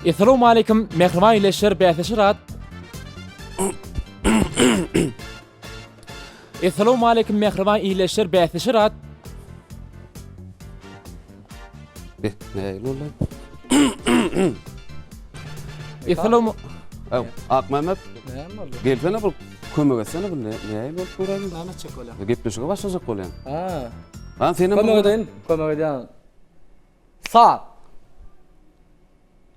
Essalawmaleýkim mähriban ildeşler bäsleşik at Essalawmaleýkim mähriban ildeşler bäsleşik at Be, nähili boldy? Essalawm Aw, Akmämmet, Näme boldy? gelsene bir kömek etsene bir ne, nähili bolup dur? Näme etjek bolýaň? Gepleşige başlajak bolýan. Ha. Lan senem Kömek edeýin, kömek edýän. Saz.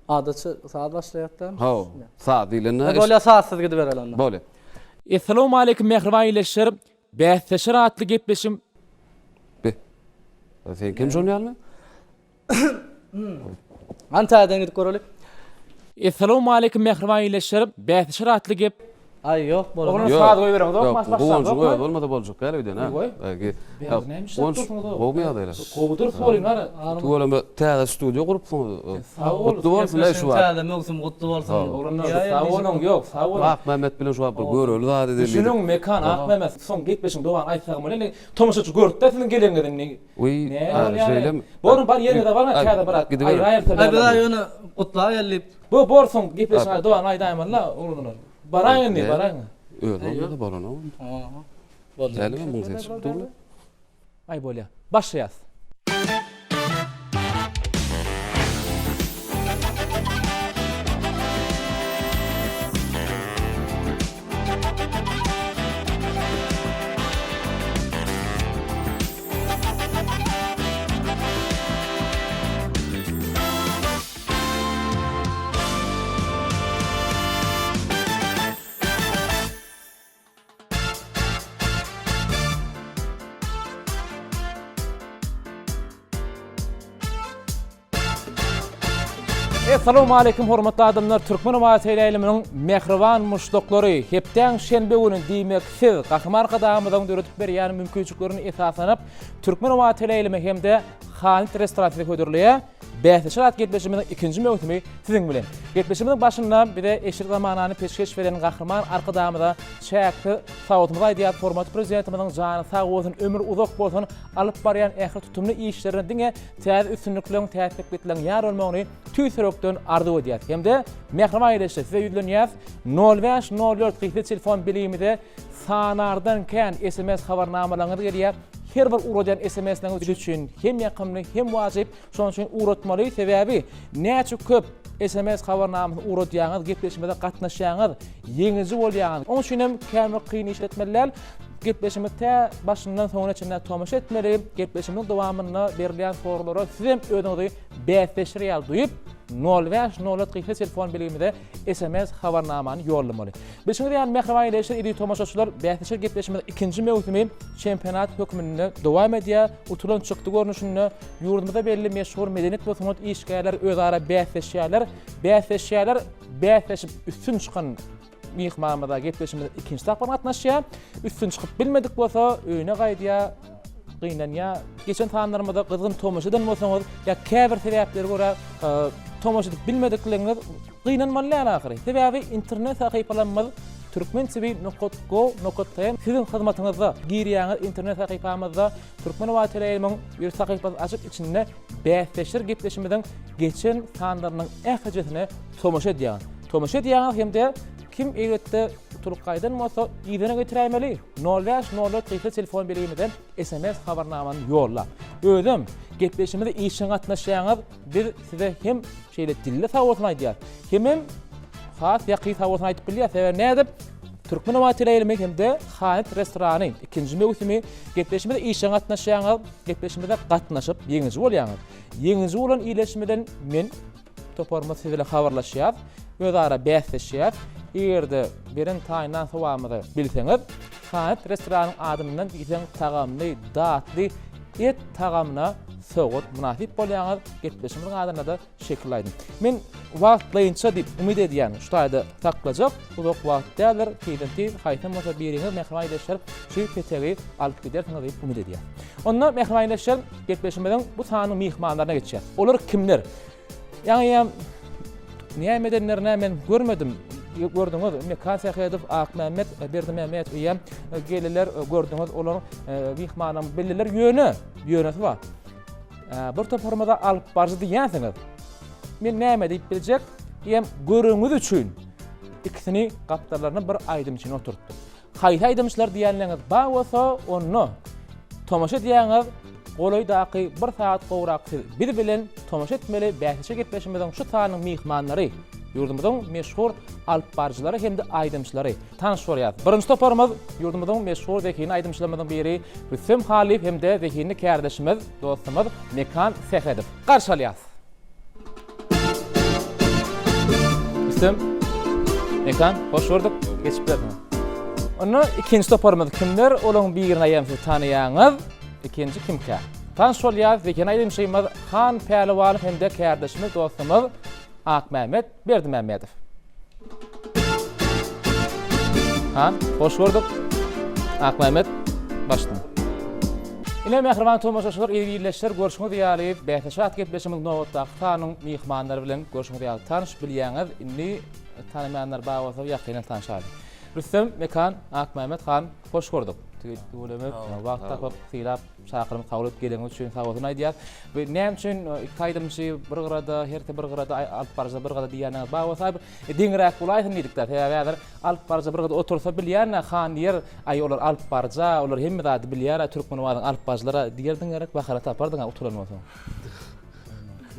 Adatça saz başlaýarda. Haw, saz diýlende. E, bolýar sazsyz gidibereli onda. Bolýar. Essalawmaleýkim mähriban ildeşler Bäsleşer atly gepleşim Be. Sen kim şon ýalymy? Hany täzeden gidip göreli. Essalawmaleýkim mähriban ildeşler Bäsleşer atly gep Aý ýok bolanok. Oglan saz goýbereňiz ok mas başlan Guwanjyň özi bolmasa boljak däl öýden ha. Goý. Guwanç gowmy ýagdaýlar? Gowudyr soryň gara. Tüweleme täze studiýa gurupsyňyz. Sag bol. Gutly bolsun eý şu wagt. Täze möwsüm gutly bolsun. Oglanlar sag boluň ýok sag boluň. Akmämmet bilen şu wagt bir göreli zat edeli. Düşüniň Mekan Akmämmet soň gepleşiň dowamyny aýtsagam bolýar indi tomaşaçy görüpdä siziň geleniňizi indi. Wiý şeýlemi. Boruň bar ýeriňize baryň täze bir at aýraýarys. Aý biz ýöne gutlaý geldik. Bu bor soň gepleşiň dowamyny aýdaýmaly oglanlar. Baraň indi, baraň. Özi bolmasa bolanok. Boldy. Dälmi muň sesi çykyp durly. Aý bolýa. Başlaýas. Essalamu aleýkum hormatly adamlar Türkmen Howa teleýaýlymynyň mähriban muşdaklary hepdäň şenbe güni diýmek siz Gahryman Arkadagymyzyň döredip berýän mümkinçiliklerine esaslanyp Türkmen Howa teleýaýlymy hem-de Halyt restorany size hödürleýär. Bäsleşik atly gepleşigimiziň ikinji möwsümi siziň bilen. Gepleşigimiziň başynda bize eşretli zamanany peşgeş beren Gahryman Arkadagymyza çäksiz sagbolsunymyzy aýdýarys. Hormatly Prezidentimiziň jany sag bolsun, ömri uzak bolsun, alyp barýan ähli tutumly işlerine diňe täze üstünlikleriň, täze sepgitleriň ýar bolmagyny tüýs ýürekden arzuw edýäris. Hem-de mähriban ildeşler size ýüzlenýäris. Nol bäş, nol dört gysga telefon belgimize sanardan kän sms habarnamalaryňyz gelýär. Her bir ugradýan sms-leriňiz biz üçin hem ýakymly, hem wajyp. Şonuň üçin ugratmaly, sebäbi näçe köp sms habarnamasyny ugradýaňyz, gepleşimize gatnaşýaňyz, ýeňiji bolýaňyz. Onuň üçin hem kän bir kyn iş etmeli däl. Gepleşimiz tä başyndan soňuna çenli tomaşa etmeli. Gepleşimiziň dowamynda berilýän soraglara siz hem özüňizi bäsdeşler ýaly duýup, nol bäş, nol dört gysga telefon belgimize sms habarnamany ýollamaly. Bilşiňiz ýaly, mähriban ildeşler, eziz tomaşaçylar, bäsleşik gepleşigimiziň ikinji möwsümi çempionat hökmünde dowam edýär. Utulan çykdy görnüşinde ýurdumyzda belli meşhur medeniýet we sungat işgärleri özara bäsleşýärler. Bäsleşýärler, bäsleşip üstün çykan myhmanymyza gepleşigimiziň ikinji tapgyryna gatnaşýar. Üstün çykyp bilmedik bolsa, öýüne gaýdýar, gynanýar. Geçen sanlarymyzda gyzgyn tomaşa eden bolsaňyz ýa käbir sebäplere görä tomaşa edip bilmedikligiňiz Gynanmaly däl ahyry. Sebäbi internet sahypalarymyz Türkmen TV nokat gov nokat tm siziň hyzmatyňyzda. Girýäňiz internet sahypamyzda Türkmen Howa teleýaýlymyň bir sahypasy açyp içinde bäsdeşler gepleşimiziň geçen sanlarynyň ählijesine tomaşa edýäňiz. Tomaşa edýäňiz hem-de kim eýbetde utulyp gaýdan bolsa yzyna getiräýmeli. Nol bäş nol dört gysga telefon belgimizden sms habarnamany ýolla. Özem gepleşimize işjeň gatnaşýaňyz. Biz size hem şeýle dilli sag bolsun aýdýas. Hemem has ýakyn sag bolsun aýdyp bilýäs. Sebäbi nädip Türkmen Howa teleýaýlymy hem-de Hanyt restorany ikinji möwsümi gepleşimize işjeň gatnaşýaňyz, gepleşimize gatnaşyp ýeňiji bolýaňyz. Ýeňiji bolan ildeşimizden men toparymyz siz bilen habarlaşýas, özara bäsleşýäs. Eger-de beren taýynlan sowalymyzy bilseňiz, Hanyt restoranyň adyndan diýseň tagamly, datly et tagamyna sowgat mynasyp bolýaňyz gepleşigimiziň adynada şekil aýdym. Men wagtlaýynça diýip umyt edýän şu taýda saklajak uzak wagt däldir tizden tiz haýsam bolsa biriňiz mähriban ildeşler şu petegi alyp gidersiňiz diýip umyt edýän. Onda mähriban ildeşler gepleşigimiziň bu sanyň myhmanlaryna geçýäs. Olar kimler? Ýaňy näme edenlerini men görmedim. Gördüňiz, Mekan Sähedow, Akmämmet Berdimämmedow eýýäm geldiler, gördüňiz, olar myhmanyň belliler ýöne, ýönesi bar. Bir toparymyza alyp baryjy diýýänsiňiz. Men näme diýip biljek? Hem göreňiz üçin ikisini gapdallaryna bir aýdymçyny oturtdyk. Haýsy aýdymçylar diýýänleriňiz bar bolsa, onda tomaşa edýäňiz, golaýdaky bir sagat gowrak siz biz bilen tomaşa etmeli bäsleşik gepleşigimiziň şu sanynyň myhmanlary, ýurdumyzyň meşhur alypbaryjylary hem-de aýdymçylary. Tanyş bolýas. Birinji toparymyz ýurdumyzyň meşhur zehinli aýdymçylarymyzyň biri Rüstem Halyýew hem-de zehinli kärdeşimiz, dostumyz Mekan Sähedow. Garşy alýas. Rüstem, Mekan, hoş gördük. Geçip bilersiňiz. Onda ikinji toparymyz kimler? Olaryň birini aýam siz tanaýaňyz. Ikinji kimkä? Tanyş bolýas. Zehin aýdymçymyz Han Pälwanow hem-de kärdeşimiz, dostumyz Akmämmet Berdimämmedow. Han, hoş gördük. Akmämmet, başla. Ine mähriban tomaşaçylar, eziz ildeşler, görşüňiz ýaly, bäsleşik atly gepleşigimiziň nobatdaky sanynyň myhmanlary bilen görşüňiz ýaly tanyş bilýäňiz. Indi tanamaýanlar bar bolsa ýakyndan tanyşalyň. Rüstem, Mekan, Akmämmet han, hoş gördük. Tüweleme, wagt tapyp, sylap, çakylygymy kabul edip geleniňiz üçin sag bolsun aýdýas. Bu näme üçin iki aýdymçy bir gyrada, hersi bir gyrada, alyp baryjy bir gyrada diýýäniňiz bar bolsa, E, deňräk bolaýsyn diýdik-dä. Sebäbi häzir alyp baryja bir gyz otursa bilýän-ä, han diýer, aý olar alyp baryja, olar hemme zady bilýär-ä, Türkmenabadyň alyp baryjylar-a diýerdiň gerek, bahana tapardyň-a utulan bolsaň.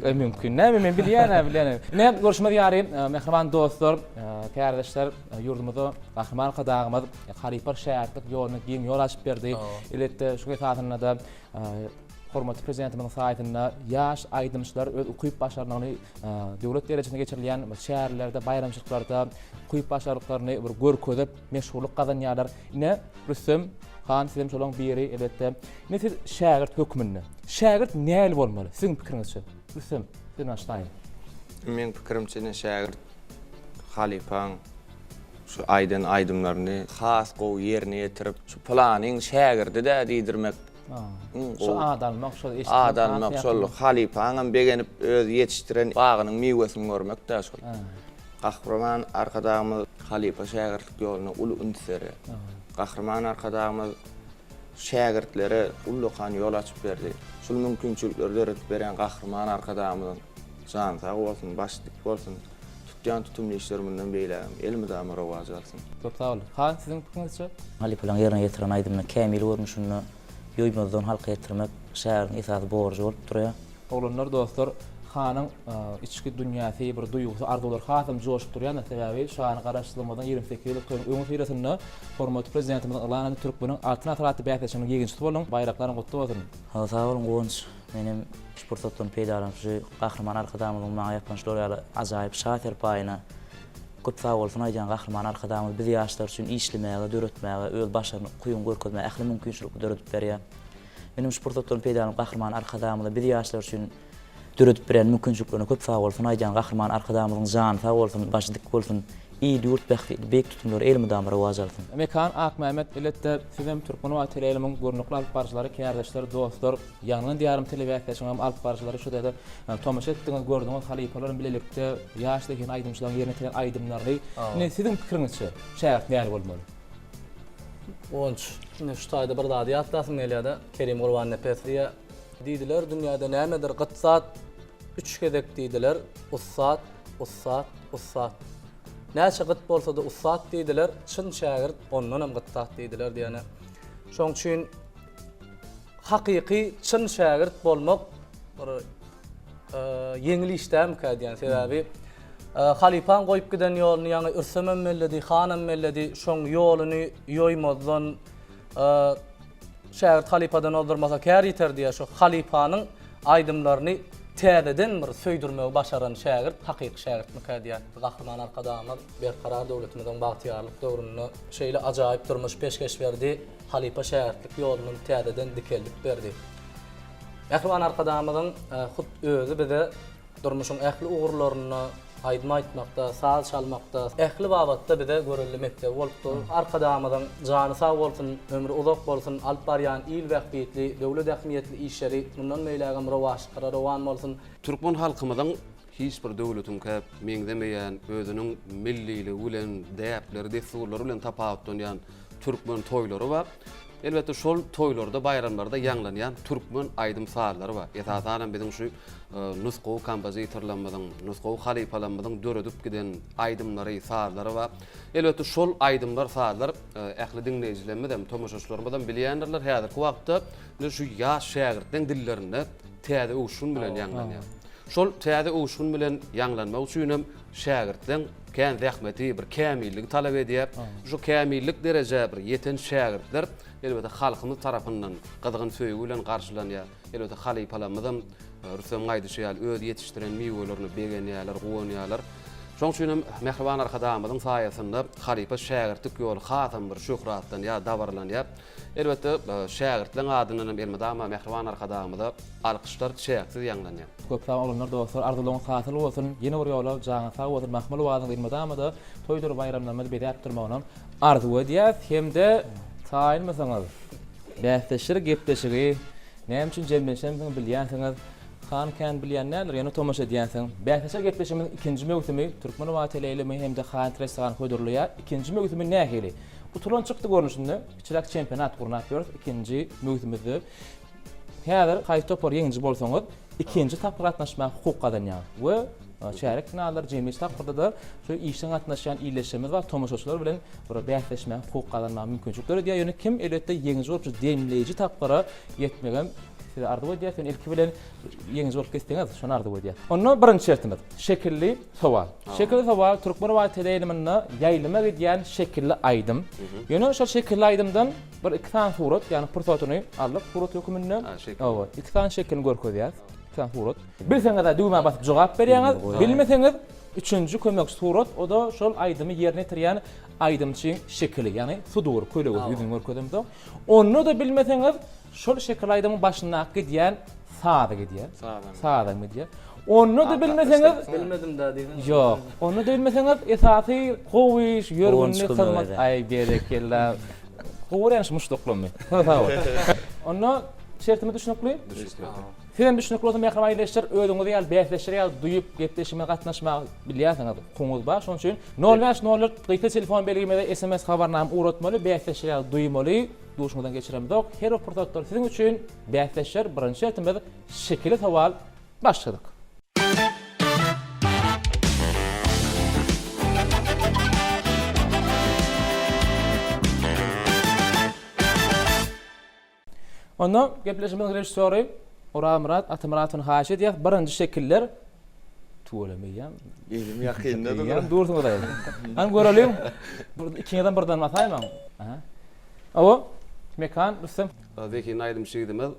E, mümkin näme, men bilýän-ä, bilýän. Ine, görşümiz ýaly, e, mähriban dostlar, e, kärdeşler, e, ýurdumyzda Gahryman Arkadagymyz halypa şägirtlik ýoluna giň ýol açyp berdi. Elbetde, şu esasynda-da Hormatly Prezidentimiziň saýasynda ýaş aýdymçylar öz ukyp-başarnygyny döwlet derejesinde geçirilýän çärelerde, baýramçylyklarda ukyp-başarnyklaryny bir görkezip, meşhurlyk gazanýarlar. Ine, Rüstem han siz hem şolaryň biri, elbetde. Ine siz şägirt hökmünde. Şägirt nähili bolmaly? Siziň pikiriňizçe? Rüstem, sizden başlaýyn. Meň pikirimçe ine şägirt halypaň şu aýdan aýdymlaryny has gowy ýerine ýetirip, şu pylanyň şägirdi-dä diýdirmek Iň gowy. Şu ad almak, şol eşitmek. Ad almak, şol halypaňam begenip öz ýetişdiren bagynyň miwesini görmek-dä şol. Gahryman Arkadagymyz halypa şägirtlik ýoluna uly üns berýär. Gahryman Arkadagymyz şägirtlere ullakan ýol açyp berdi. Şul mümkinçilikleri döredip berýän Gahryman Arkadagymyzyň jany sag bolsun, başy dik bolsun, tutýan tutumly işleri mundan beýlägem elmydama rowaç alsyn. Köp sag boluň. Han, siziň pikiriňizçe? Halypalaryň ýerine ýetiren aýdymyny kämil görnüşinde ýoýmazdan halka ýetirmek şägirdiň esasy borjy bolup durýar. Oglanlar dostlar hanyň içki dünýäsi bir duýgusy arzuwlary hasam joşup durýandyr sebäbi şany garaşsyzlygymyzyň 28 ýyllyk toýunyň öňüsyrasynda hormatly Prezidentimiziň yglan eden Türkmeniň Altyn asyry atly bäsleşiginiň ýeňijisi bolduň baýraklaryň gutly bolsun. Sag boluň Guwanç menem şu pursatdan peýdalanyp şu Gahryman Arkadagymyzyň maňa ýapan şular ýaly ajaýyp şa serpaýyna Köp sagbolsun aýdýan Gahryman Arkadagymyz biz ýaşlar üçin işlemäge, döretmäge, öz başarnyk ukybyňy görkezmäge ähli mümkinçilikli döredip berýär. Menem şu pursatdan peýdalanyp Gahryman Arkadagymyza biz ýaşlar üçin döredip berýän mümkinçiliklerine köp sagbolsun aýdýan Gahryman Arkadagymyzyň jany sag bolsun, başy dik bolsun, il ýurt bähbitli beýik tutumlary elmydama rowaç alsyn. Mekan Akmämmet elbetde sizem Türkmen wagt teleýaýlymyň görnükli alyp baryjylary, kärdeşler, dostlar, Ýangyn diýarym telebäsleşiginiň hem alyp baryjylary şu ýerde tomaşa etdiňiz, gördüňiz halypalar bilen bilelikde ýaş zehin aýdymçylaryň ýerine ýetiren aýdymlaryny. Indi siziň pikiriňizçe şägirt nähili bolmaly? Guwanç, indi şu taýda bir zady ýatlasym gelýär-de, Kerim Gurbannepes diýýär. Diýdiler, dünýäde nämedir gyt zat, üç gezek diýdiler, ussat, ussat, ussat. Näçe gyt bolsa-da ussat diýdiler, çyn şägirt ondanam gyt zat diýdiler diýene. Şoň üçin Hakyky çyn şägirt bolmak bir ýeňil iş dälmikä diýýän. Sebäbi halypaň goýup giden ýoluny ýaňy Rüstemem belledi, Hanam belledi. Şoň ýoluny ýoýmazdan şägirt halypadan ozdurmasa kär ýiter diýýär. Şo halypanyň aýdymlaryny täzeden bir söýdürmegi başaran şägirt hakyky şägirtmikä diýýän. Gahryman Arkadagymyz Berkarar döwletimiziň bagtyýarlyk döwründe şeýle ajaýyp durmuş peşgeş berdi. Halypa şägirtlik ýoluny täzeden dikeldip berdi. Mähriban Arkadagymyzyň hut özi bize durmuşyň ähli ugurlarynda, aýdym aýtmakda, saz çalmakda, ähli babatda bize görelde mekdebi bolup dur. Arkadagymyzyň jany sag bolsun, ömri uzak bolsun, alyp barýan il bähbitli, döwlet ähmiýetli işleri mundan beýlägem rowaçlyklara rowan bolsun! Türkmen halkymyzyň Hiç bir döwletiňkä meňzemeýän, özüniň milliligi bilen, däpleri, dessurlary bilen tapawutlanýan türkmen toýlary bar. Elbetde, şol toýlarda, baýramlarda ýaňlanýan türkmen aýdym-sazlary bar. Esasanam biziň şu nusgawy kompozitorlarymyzyň, nusgawy halypalarymyzyň döredip giden aýdymlary, sazlary bar. Elbetde, şol aýdymlar, sazlar ähli diňleýjilerimiz hem, tomaşaçylarymyz hem bilýändirler, häzirki wagtda indi şu ýaş şägirtleň dillerinde täze öwüşgin bilen ýaňlanýar. Şol täze öwüşgin bilen ýaňlanmak üçin hem şägirtleň kän zähmeti, bir kämilligi talap edýär. Şu kämillik derejä bir ýeten şägirtler elbetde halkymyz tarapyndan gyzgyn söýgi bilen garşylanýar. Elbetde halypalarymyzam Rüstemiň aýdyşy ýaly öz ýetişdiren miwelerine begenýärler, guwanýarlar. Şonuň üçin hem mähriban Arkadagymyzyň saýasynda halypa şägirtlik ýoly hasam bir şöhratlanýar, dabaralanýar. Elbetde, şägirtleň adyndan hem elmydama mähriban Arkadagymyza alkyşlar çäksiz ýaňlanýar. Köp sag oglanlar dostlar arzuwlaryňyz hasyl bolsun ýene bir ýola janyňyz sag bolsun mahmal owazyňyz elmydamada toýdur baýramlarymyzy bezäp durmagyny arzuw edýäs hemde taýynmysyňyz bäsdeşler gepleşigi näme üçin jemlenşensiňiz bilýänsiňiz han kän bilýän däldir ýöne tomaşa edýänsiň bäsdeşler gepleşigimiziň ikinji möwsümi Türkmen owazy teleýaýlymy hemde Haýat restorany hödürleýär ikinji möwsümi nähili utulan çykdy görnüşinde kiçiräk çempionat gurnap ýörüs ikinji möwsümizde Häzir haýsy topar ýeňiji bolsaňyz, ikinji tapgyra gatnaşmaga hukuk gazanýaňyz we çärýek finallar, jemleýji tapgyrda-da şu işjeň gatnaşýan ildeşlerimiz bar, tomaşaçylar bilen bir bäsleşmäge hukuk gazanmaga mümkinçilik döredýär. Ýöne kim elbetde ýeňiji bolup şu jemleýji tapgyra ýetmegem size arzuw edýäris. Ýöne ilki bilen ýeňiji bolup gitseňiz, şony arzuw edýäris. Onda birinji şertimiz, şekilli sowal. Şekilli sowal Türkmen rowaýat teleýaýlymynda ýaýlyma gidýän şekilli aýdym. Ýöne şol şekilli aýdymdan Bir iki sany surat, ýagny pursatyny aldyk surat höküminde. Hawa, iki sany şekilini görkezýäs. Iki sany surat. Bilseňiz-ä düwmä basyp jogap berýäňiz, bilmeseňiz üçünji kömekçi surat, o-da şol aýdymy ýerine ýetirýän aýdymçyň şekili, ýagny sudury, kölegesi, ýüzüni görkezemzok. Onda-da bilmeseňiz şol şekil aýdymyň başyndaky gidýän sazy gidýär. Sazam gidýär. Onda-da bilmeseňiz Bilmedim-dä diýseň. Ýok. Onda-da bilmeseňiz esasy gowy iş, ýörgünli hyzmat. Aý, berekella. Gowy görýän şu muşdaklamy. Sag bol. Onda şertimiz düşnükli? Düşnükli. Siz hem düşnükli bolsa mähriban ildeşler, özüňizi ýaly bäsleşer ýaly duýup gepleşigime gatnaşmagy bilýärsiňiz. Hukugyňyz bar. Şonuň üçin 05 04 gysga telefon belgimize SMS habarnama ugratmaly, bäsleşer ýaly duýmaly. Duşuňyzdan geçiremzok. Her bir pursatlar siziň üçin bäsleşer. Birinji şertimiz şekilli sowal. Başladyk. Onda gepleşigimiziň režissýory Orazmyrat Atamyratowny haýyş edýäs. Birinji şekiller tüweleme eýýäm. Elim ýakynda dur. Eýýäm dursuňyz aýdym. Hany göreliň. Ikiňizem birden basaýmaň. Aha. Awa, Mekan, Rüstem. Zehinli aýdymçy ýigidimiz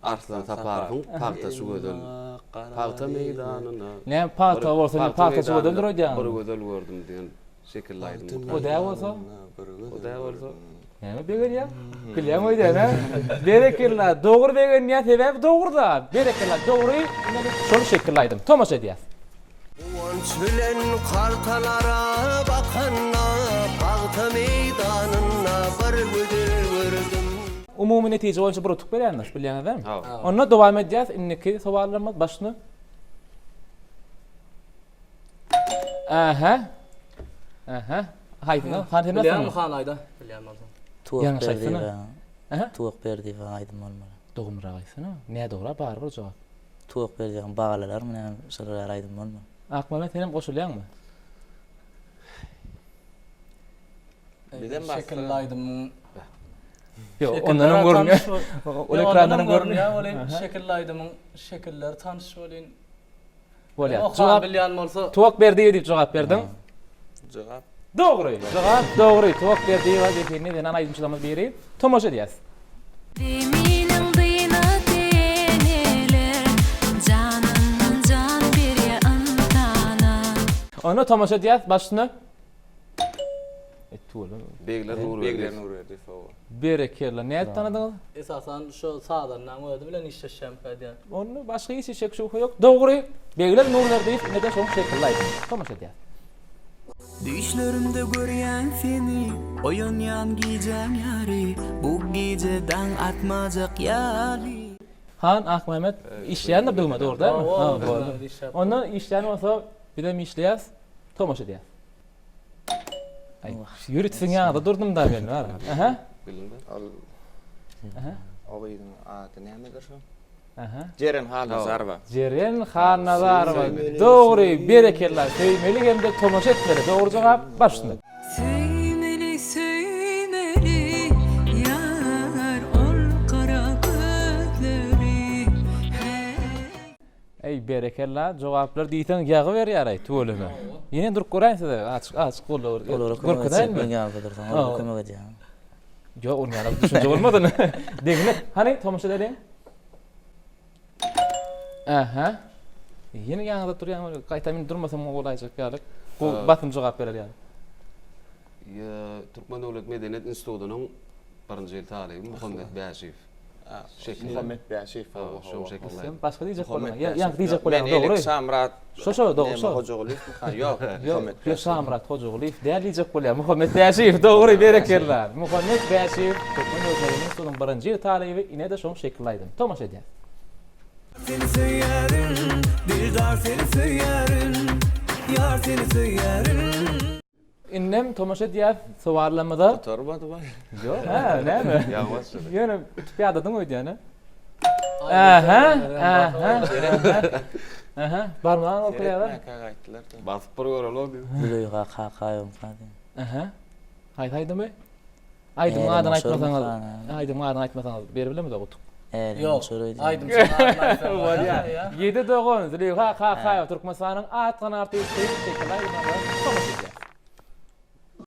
Arslan Saparowyň Pagtaçy gözel. Pagta meýdanyna. Näme pagta bolsa indi pagtaçy gözeldir öýdýäňmi? Bir gözel gördüm diýen şekilli aýdym. O dä bolsa? O dä bolsa. Näme begenýäň? Bilýäň öýdýän hä? Berekella, dogry begenýän sebäbi dogry zat. Berekella, dogry şol şekilli aýdym. Tomaşa edýäs. Guwanç bilen kartalara bakanda, Pagta meýdanynda bir gözel gördüm. Umumy netije boýunça bir utuk berýändir, bilýäňiz dämi? Hawa. Onda dowam edýäs. Indiki sowallarymyz başyny. Ähä. Ähä. Haýsyny? Han sen Bilýäňmi han aýda? Bilýän bolsaň. Tuwak Ýalňyş aýtsana. Berdiýewa. Ähä. Tuwak Berdiýewa aýdym bolmaly. Dogumlyrak aýtsana. Nädogry barybir jogap. Tuwak Berdiýewiň Bagalalarmy näme şolar ýaly aýdym bolmaly. Akmämmet senem goşulýaňmy? Bizem basdyk. Şekilli aýdymyň Ýok, ondan hem görünýär. Ol ekrandan hem görünýär welin, şekilli aýdymyň şekilleri tanyş welin. Bolýar. Jogap bilýän bolsa. Tuwak Berdiýewa diýip jogap berdiň. Jogap. Dogry. Jogap dogry. Tuwak Berdiýewa zehinli zenan aýdymçylarymyz biri. Tomaşa edýäs. Zeminiň zynat eneler, Janyndan jan berýär ynsana. Onda tomaşa edýäs başyna. Begler Nurberdiýew. Begler Nurberdiýew hawa. Berekella. Nädip tanadyňyz? Esasan şu sazandaň özi bilen işleşýänkä diýýän. Onda başga hiç şek şübhe ýok. Dogry. Begler Nurberdiýew ine-de şoň şekilli aýdym. Tomaşa edýäs. Düýşlerimde görýän seni, oýanýan gijäň ýary, bu gije daň atmajak ýaly. Han Akmämmet işleýändir döwme dogry dälmi? Ha, boldy. Onda işleýän bolsa bizem işleýäs, tomaşa edýäs. Aý, ýörit siziň ýanyňyzda durdum da men bar. Aha. Bildiňmi? Ol O gyzyň ady nämedir şo? Aha. Jeren Halnazarowa. Jeren Halnazarowa. Dogry, berekella. Söýmeli hem-de tomaşa etmeli. Dogry jogap baş üstüne. Söýmeli, söýmeli ýar ol gara gözleri, heý. Eý berekella jogaplar diýseň ýagy berýäraý tüweleme. Ýene durup göräýin size açyk açyk golla bir Olara kömek etjek men ýaly dursaň olara kömek edýän. Ýok onuň ýaly düşünje bolmady. Deňlik. Hany tomaşa edeliň. Aha. Ýene ýaňyda durýan gaýta men durmasam bolaýjak ýaly. Gowy basym jogap berer ýaly. Türkmen döwlet medeniýet institutynyň birinji ýyl talyby Muhammet Bäşiýew. Şekilli. Muhammet Bäşiýew. Hawa, şoň şekilli. Sen başga diýjek bolýaň. Ýa, ýaňky diýjek bolýaň dogry. Men Şamyrat. Şo şo dogry şo. Hojagulyýewmi? Ha, ýok. Muhammet Bäşiýew. Ýok, Şamyrat Hojagulyýew däl diýjek bolýar. Muhammet Bäşiýew dogry, berekella. Muhammet Bäşiýew Türkmen döwlet medeniýet institutynyň birinji ýyl talyby, ine-de şoň şekilli aýdym. Tomaşa edýäs. Seni söýýärin, dildar seni söýýärin, ýar seni söýýärin. Indem tomaşa edýäs sowallarymyza. Gutarmady baý. Ýok, hä, näme? Ýaňy başlady. Ýöne tutup ýadadyň öýdýän, hä? Ähä, ähä. Ähä, barmagyň okaýarlar. Seretmäkä gaýtdylar. Basyp bir göreli diýip. Züleýha Kakaýewka diýen. Ähä. Haýsy aýdymy? Aýdymyň adyny aýtmasaňyz, aýdymyň adyny aýtmasaňyz berip bilemizok utuk. Ýok, aýdymçynyň adyny aýtsaň bolýar. Ýedi dogan, Züleýha Kakaýewa, Türkmenistanyň at gazanan artisti, şekilli aýdymlara tomaşa edýär.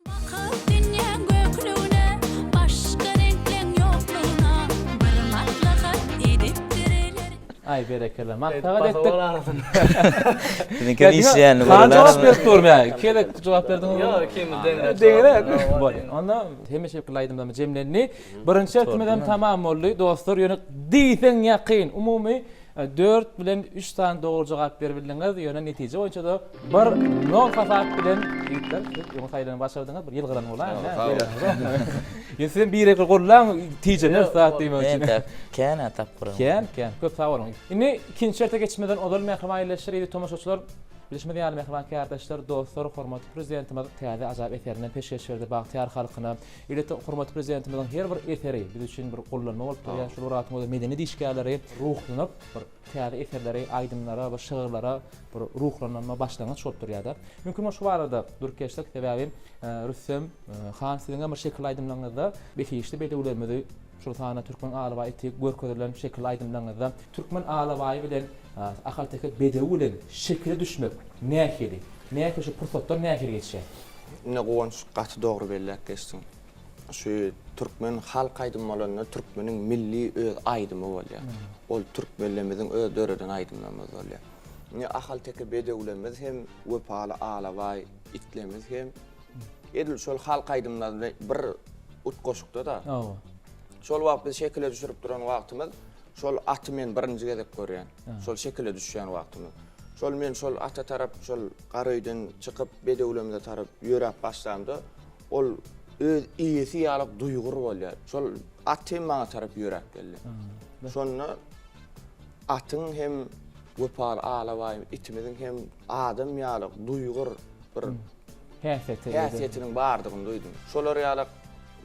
Bakyp dünýäň göklügine, başga reňkleň ýoklugna, bir maslahat edipdirler. Aý berekella maslahat etdik. Siziňkem işleýänini göreli. Jogap berip dur men. Iki gezek jogap berdiňiz. Ýok, ikimiz deňräk. Deňräk. Bolýar. Onda hemişelik aýdymlarymyz jemlendi. Birinji şertimiz hem tamam boldy. Dostlar, ýöne diýseň ýakyn. Umumy 4 bilen 3 sany dogry jogap berip bildiňiz. Ýöne netije boýunça-da 1 nol hasap bilen ýigitler siz öňe saýlanyp başardyňyz. Bir ýylgyran bolaýyň. Ýa sizem bir bir gollaň tijener zat diýmek üçin. Entek kän-ä tapgyryň. Kän, kän. Köp sag boluň. Indi ikinji şerte geçmeden ozal mähriban ildeşler, eziz tomaşaçylar, bilşimiz ýaly mähriban kärdeşler, dostlar, hormatly Prezidentimiz täze ajaýyp eserinden peşgeş berdi bagtyýar halkyna. Elbetde, hormatly Prezidentimiziň her bir eseri biz üçin bir gollanma bolup durýar. Şol bir wagtyň özünde medeniýet işgärleri ruhlanyp, bir täze eserleri, aýdymlara, bir şygyrlara bir ruhlanma başlangyç bolup durýar-da. Mümkin bolsa şu barada durup geçsek, sebäbi Rüstem han siziňem bir şekilli aýdymlaryňyzda behişdi bedewlerimizi, şol sanda türkmen alabaý iti görkezilen şekilli aýdymlaryňyzda türkmen alabaýy bilen ahalteke bedewi bilen şekile düşmek nähili? Nähili şu pursatlar nähili geçýär? Ine Guwanç gaty dogry belläp geçdiň. Şu türkmen halk aýdymy bolanda türkmeniň milli öz aýdymy bolýar. Ol türkmenlerimiziň öz döreden aýdymlarymyz bolýar. Indi ahalteke bedewlerimiz hem wepaly alabaý itlerimiz hem edil şol halk aýdymlary bilen bir utgaşykda-da. Hawa. Şol wagt biz şekile düşürip duran wagtymyz şol aty men birinji gezek görýän. Şol şekile düşýän wagtymyz. Şol men şol ata tarap şol garöýden çykyp bedewlerimize tarap ýöräp başlamda Ol öz eýesi ýaly duýgur bolýar. Şol at hem maňa tarap ýöräp geldi. Şonda atyň hem wepaly alabaý itimiziň hem adam ýaly duýgur bir häsiýeti häsiýetiniň bardygyny duýdum. Şolar ýaly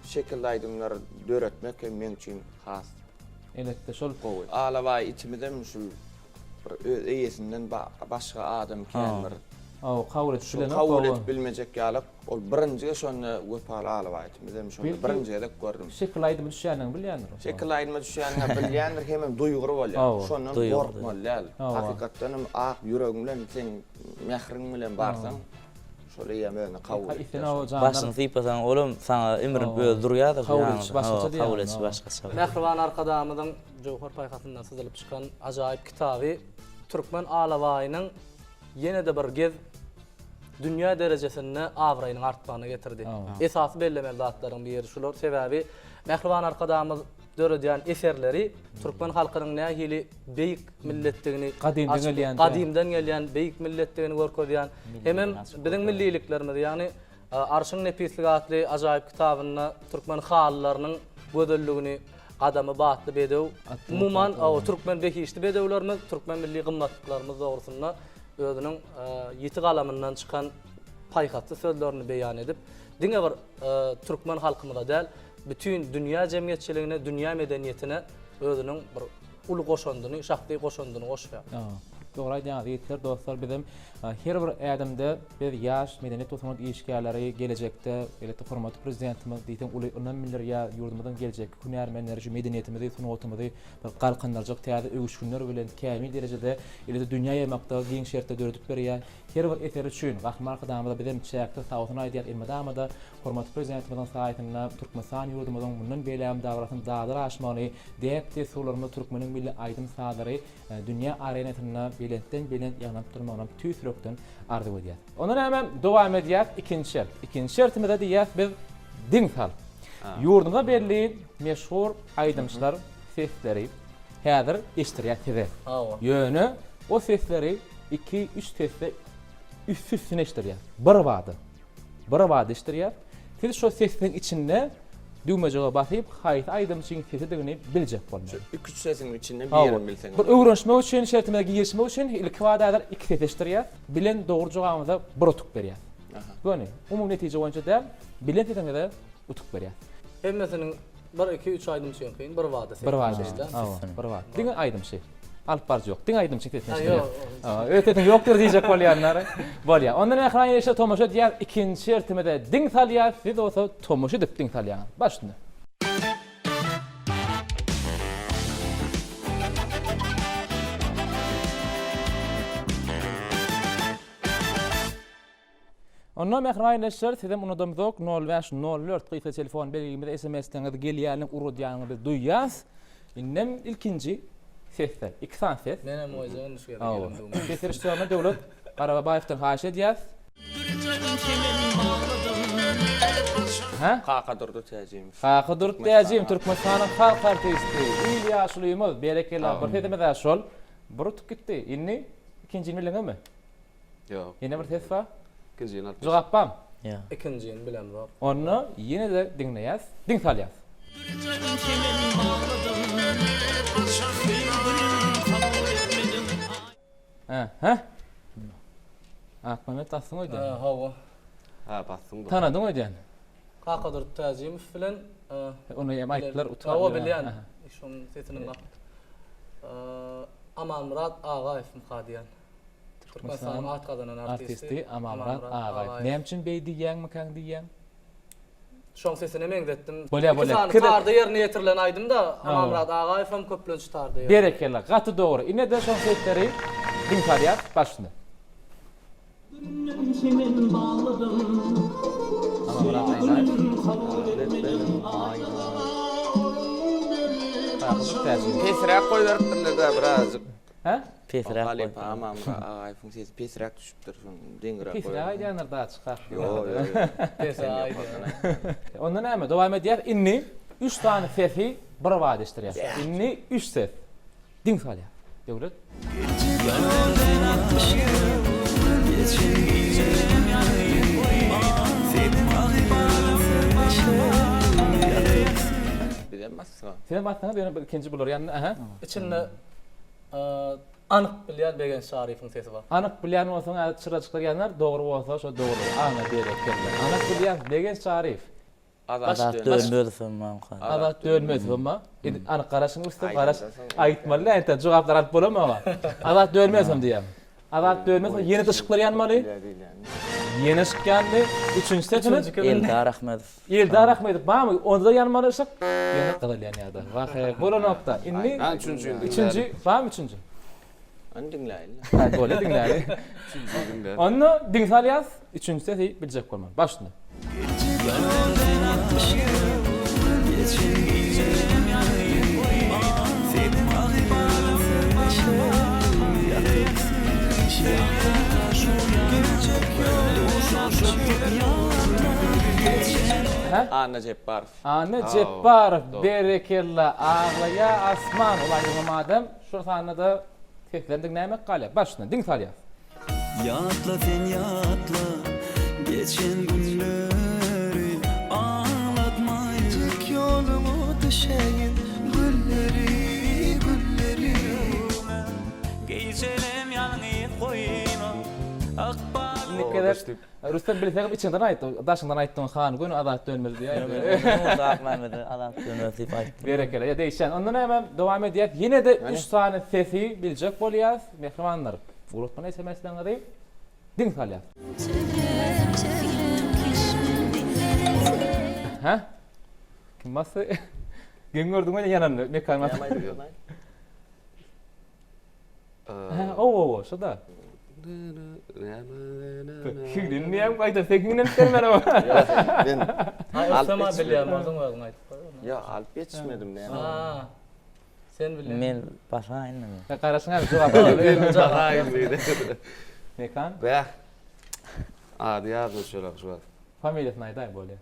şekilli aýdymlary döretmek hem meň üçin has Elbetde şol gowy. Alabaý itimizem şul Bir öz eýesinden başga adam kän bir. Hawa, kabul edip bilenok. Kabul edip bilmejek ýaly. Ol birinji gezek şonda wepaly alabaýty. Bizem şonda birinji gezek gördüm. Şekil aýdyma düşýändigini bilýändir. Şekil aýdyma düşýändigini bilýändir, hemem duýgur bolýar. Şondan gorkmaly däl. Hakykatdan hem ak ýüregiň bilen seň mähriň bilen barsaň, şol eýýäm özüni kabul edýär. Başyny sypasaň, olam saňa imrinip özi durýar-da. Kabul edişi başgaça diýýär. Kabul edişi başgaça. Mähriban Arkadagymyzyň Jöwher paýhasyndan syzylyp çykan ajaýyp kitaby türkmen alabaýynyň ýene-de bir gez dünýä derejesinde abraýynyň artmagyna getirdi. Esasy bellemeli zatlaryň biri şular. Sebäbi mähriban Arkadagymyz döredýän eserleri türkmen halkynyň nähili beýik milletdigini, gadymdan gelýän, gadymdan gelýän beýik milletdigini görkezýän hemem biziň milliliklerimizi, ýagny Arşyň nepisligi atly ajaýyp kitabynda türkmen halylarynyň gözelligini, gadamy batly bedew, umuman, türkmen behişdi bedewlerimiz, türkmen milli gymmatlyklarymyz dogrusynda özüniň ýiti galamyndan çykan paýhasly sözlerini beýan edip, diňe bir türkmen halkymyza däl, Bütin dünýä jemgyýetçiligine, dünýä medeniýetine özüniň bir uly goşandyny, şahsy goşandyny goşýar. Dogry aýdýaňyz ýigitler, dostlar bizem her bir ädimde biz ýaş medeniýet we sungat işgärleri gelejekde elbetde hormatly Prezidentimiz diýseň uly ynam bildirýär, ýurdumyzyň geljekki hünärmenleri şu medeniýetimizi, sungatymyzy bir galkyndyrjak täze öwüşginler bilen kämil derejede elbetde dünýä ýaýmakda giň şertler döredip berýär. Her bir eseri üçin Gahryman Arkadagymyza bizem çäksiz sagbolsun aýdýarys, elmydama-da Hormatly Prezidentimiziň saýasynda Türkmenistan ýurdumyzyň mundan beýlägem dabarasynyň daglar aşmagyny, däp-dessurlarymyz, türkmeniň milli aýdym-sazlary dünýä arenasynda belentden-belent ýaňlanyp durmagynam tüýs ýürekden arzuw edýäs. Onda näme, dowam edýäs ikinji şert. Ikinji şertimize diýýäs biz diň sal. Ýurdumyza belli meşhur aýdymçylar sesleri häzir eşitdirýäs size. Ýöne o sesleri iki, üç sesde üsti-üstüne eşitdirýäs. Birbada. Birbada eşitdirýär. Siz şo sesliň içinde düwmejige basyp, haýsy aýdymçyň sesidigini biljek bolmaly. Şu iki-üç sesiň içinde birini bilseň. Bir öwrenişmek üçin, şertimize girişmek üçin ilkibada häzir iki ses eşitdirýäs. Bilen dogry jogabymyza bir utuk berýäs. Göni, umumy netije boýunça däl, bilen sesiňize utuk berýäs. Hemmesiniň Bir, iki, üç aýdymçyňkyny bir bada Bir bada. Hawa, bir bada. Diňe aýdymçy. Alyp baryjy ýok. Diňe aýdymçy sesini eşidilýär. Hawa, öz sesiň ýokdur diýjek bolýanlar bolýar. Onda mähriban ildeşler tomaşa edýär. Ikinji şertimize diň salýas, siz bolsa tomaşa edip diň salýaňyz. Baş üstüne. Onda mähriban ildeşler sizem unudamzok nol bäş nol dört gysga telefon belgimize sms-leriňiz gelýänini ugradýanyňyzy biz duýýas. Indem ilkinji sesler. Iki sany ses. Menem goýjak indi şu gezek elim düwmä. Ses režissýoryna Döwlet Garababaýewden haýyş edýäs. Hä? Kakadurdy Täjimow. Kakadurdy Täjimow Türkmenistanyň halk artisti, il ýaşulymyz, berekella bir sesimiz-ä şol. Bir utup gitdi. Indi ikinjini bildiňizmi? Ýok. Ýene bir ses bar. Ikinjini alyp. Jogap barmy? Ýok. Ikinjini bilemzok. Onda ýene-de diňleýäs, diň salýas. Hä? Akmämmet basdyň öýdýän. Hä, hawa. Hä, basdyň. Tanadyň öýdýän. Kakadurdy Täjimow bilen Ony hem aýtdylar, utup. Hawa, bilýän. Şonuň sesini Amanmyrat Agaýewmyka diýýän. Türkmenistanyň at gazanan artisti Amanmyrat Agaýew. Näme üçin beý diýýäňmikäň diýýäň? Şoň sesine meňzetdim. Bolýa bolýa. Iki sany tarda ýerine ýetirilen aýdym-da, Amanmyrat Agaýew hem köplenç tarda ýerine. Berekella, gaty dogry. Ine-de şoň sesleri diň salýas, baş üstüne. Amanmyrat Agaýew. Kakadurdy Täjimow. Pesräk goýberipdirler-dä birazjyk. Hä? Pesräk Halypa Amanmyrat Agaýewiň sesi pesräk düşüpdir, şonuň deňiräk Pesräk goýberipdir. aýdýandyr da çykar. Ýok, ýok, ýok. Pesräk aýdýan. Onda näme, dowam edýäs. Indi üç sany sesi bir bada eşitdirýäs. Indi üç ses. Diň salýas. Döwlet. Bizem basdyk. Sizem basdyňyz, ýöne bir ikinji bular ýanynda, aha. Içinde anyk bilýän Begenç Çaryýewiň sesi bar. Anyk bilýän bolsaň häzir çyrajyklar ýanar, dogry bolsa şo dogry. Ana berekella. Anyk bilýän Begenç Çaryýew. Azat Dönmezowem barmyka? Azat Dönmezowem bar. Indi anyk garaşyň üstüne garaş. Aýtmaly däl entek jogaplar alyp bolamok. Azat Dönmezowem diýýän. Azat Dönmezow ýene yşyklar ýanmaly. Ýene yşyk ýandy. Üçünji sesimiz Eldar Ahmedow. Eldar Ahmedow barmy? Onda-da ýanmaly yşyk. Ýene gyzyl ýanýardy. Wah, bolanok-da. Indi üçünji, barmy üçünji? Ony diňläýeli. Hä, bolýa diňläli. Onda diň salýas, üçünji sesi biljek bolmaly. Başla. Anna Jepbarow. Anna Jepbarow berekella aglaýa asman ol aýdymam adam şol sanda-da seslerini diňläýmek galýar başyndan diň salýas. Ýatla sen ýatla geçen günleri aglatma Tek ýoluňa düşeýin gülleri gülleri Gijelem ýalňyz goýma ykbal. gezek Rüstem bilseňem içiňden aýt, daşyňdan aýtdyň han göni Azat Dönmez diýäýdi. Akmämmede Azat Dönmez diýip aýtdym. Berekella. Ýa degişýän. Onda näme dowam edýäs. Ýene-de üç sany sesi biljek bolýas. Mähribanlar, ugratmaly SMS-leriňizi diň salýas. Hä? Kim basdy? Geň gördüň welin ýanandy. Mekan basdy. Ow ow şo-da. Hiňlenmeýäň gaýta sen hiňlenip bermeli. Men alyp bilýän bolsaň özüň aýdyp goý. Ýok, alyp ýetişmedim näme. Sen bilýän. Men basaýyn indi. Garaşyň abi jogap. Basaýyn diýdi. Mekan? Bäh. Ady ýadyma düşenok şu wagt. Familiýasyny aýdaý bolýa.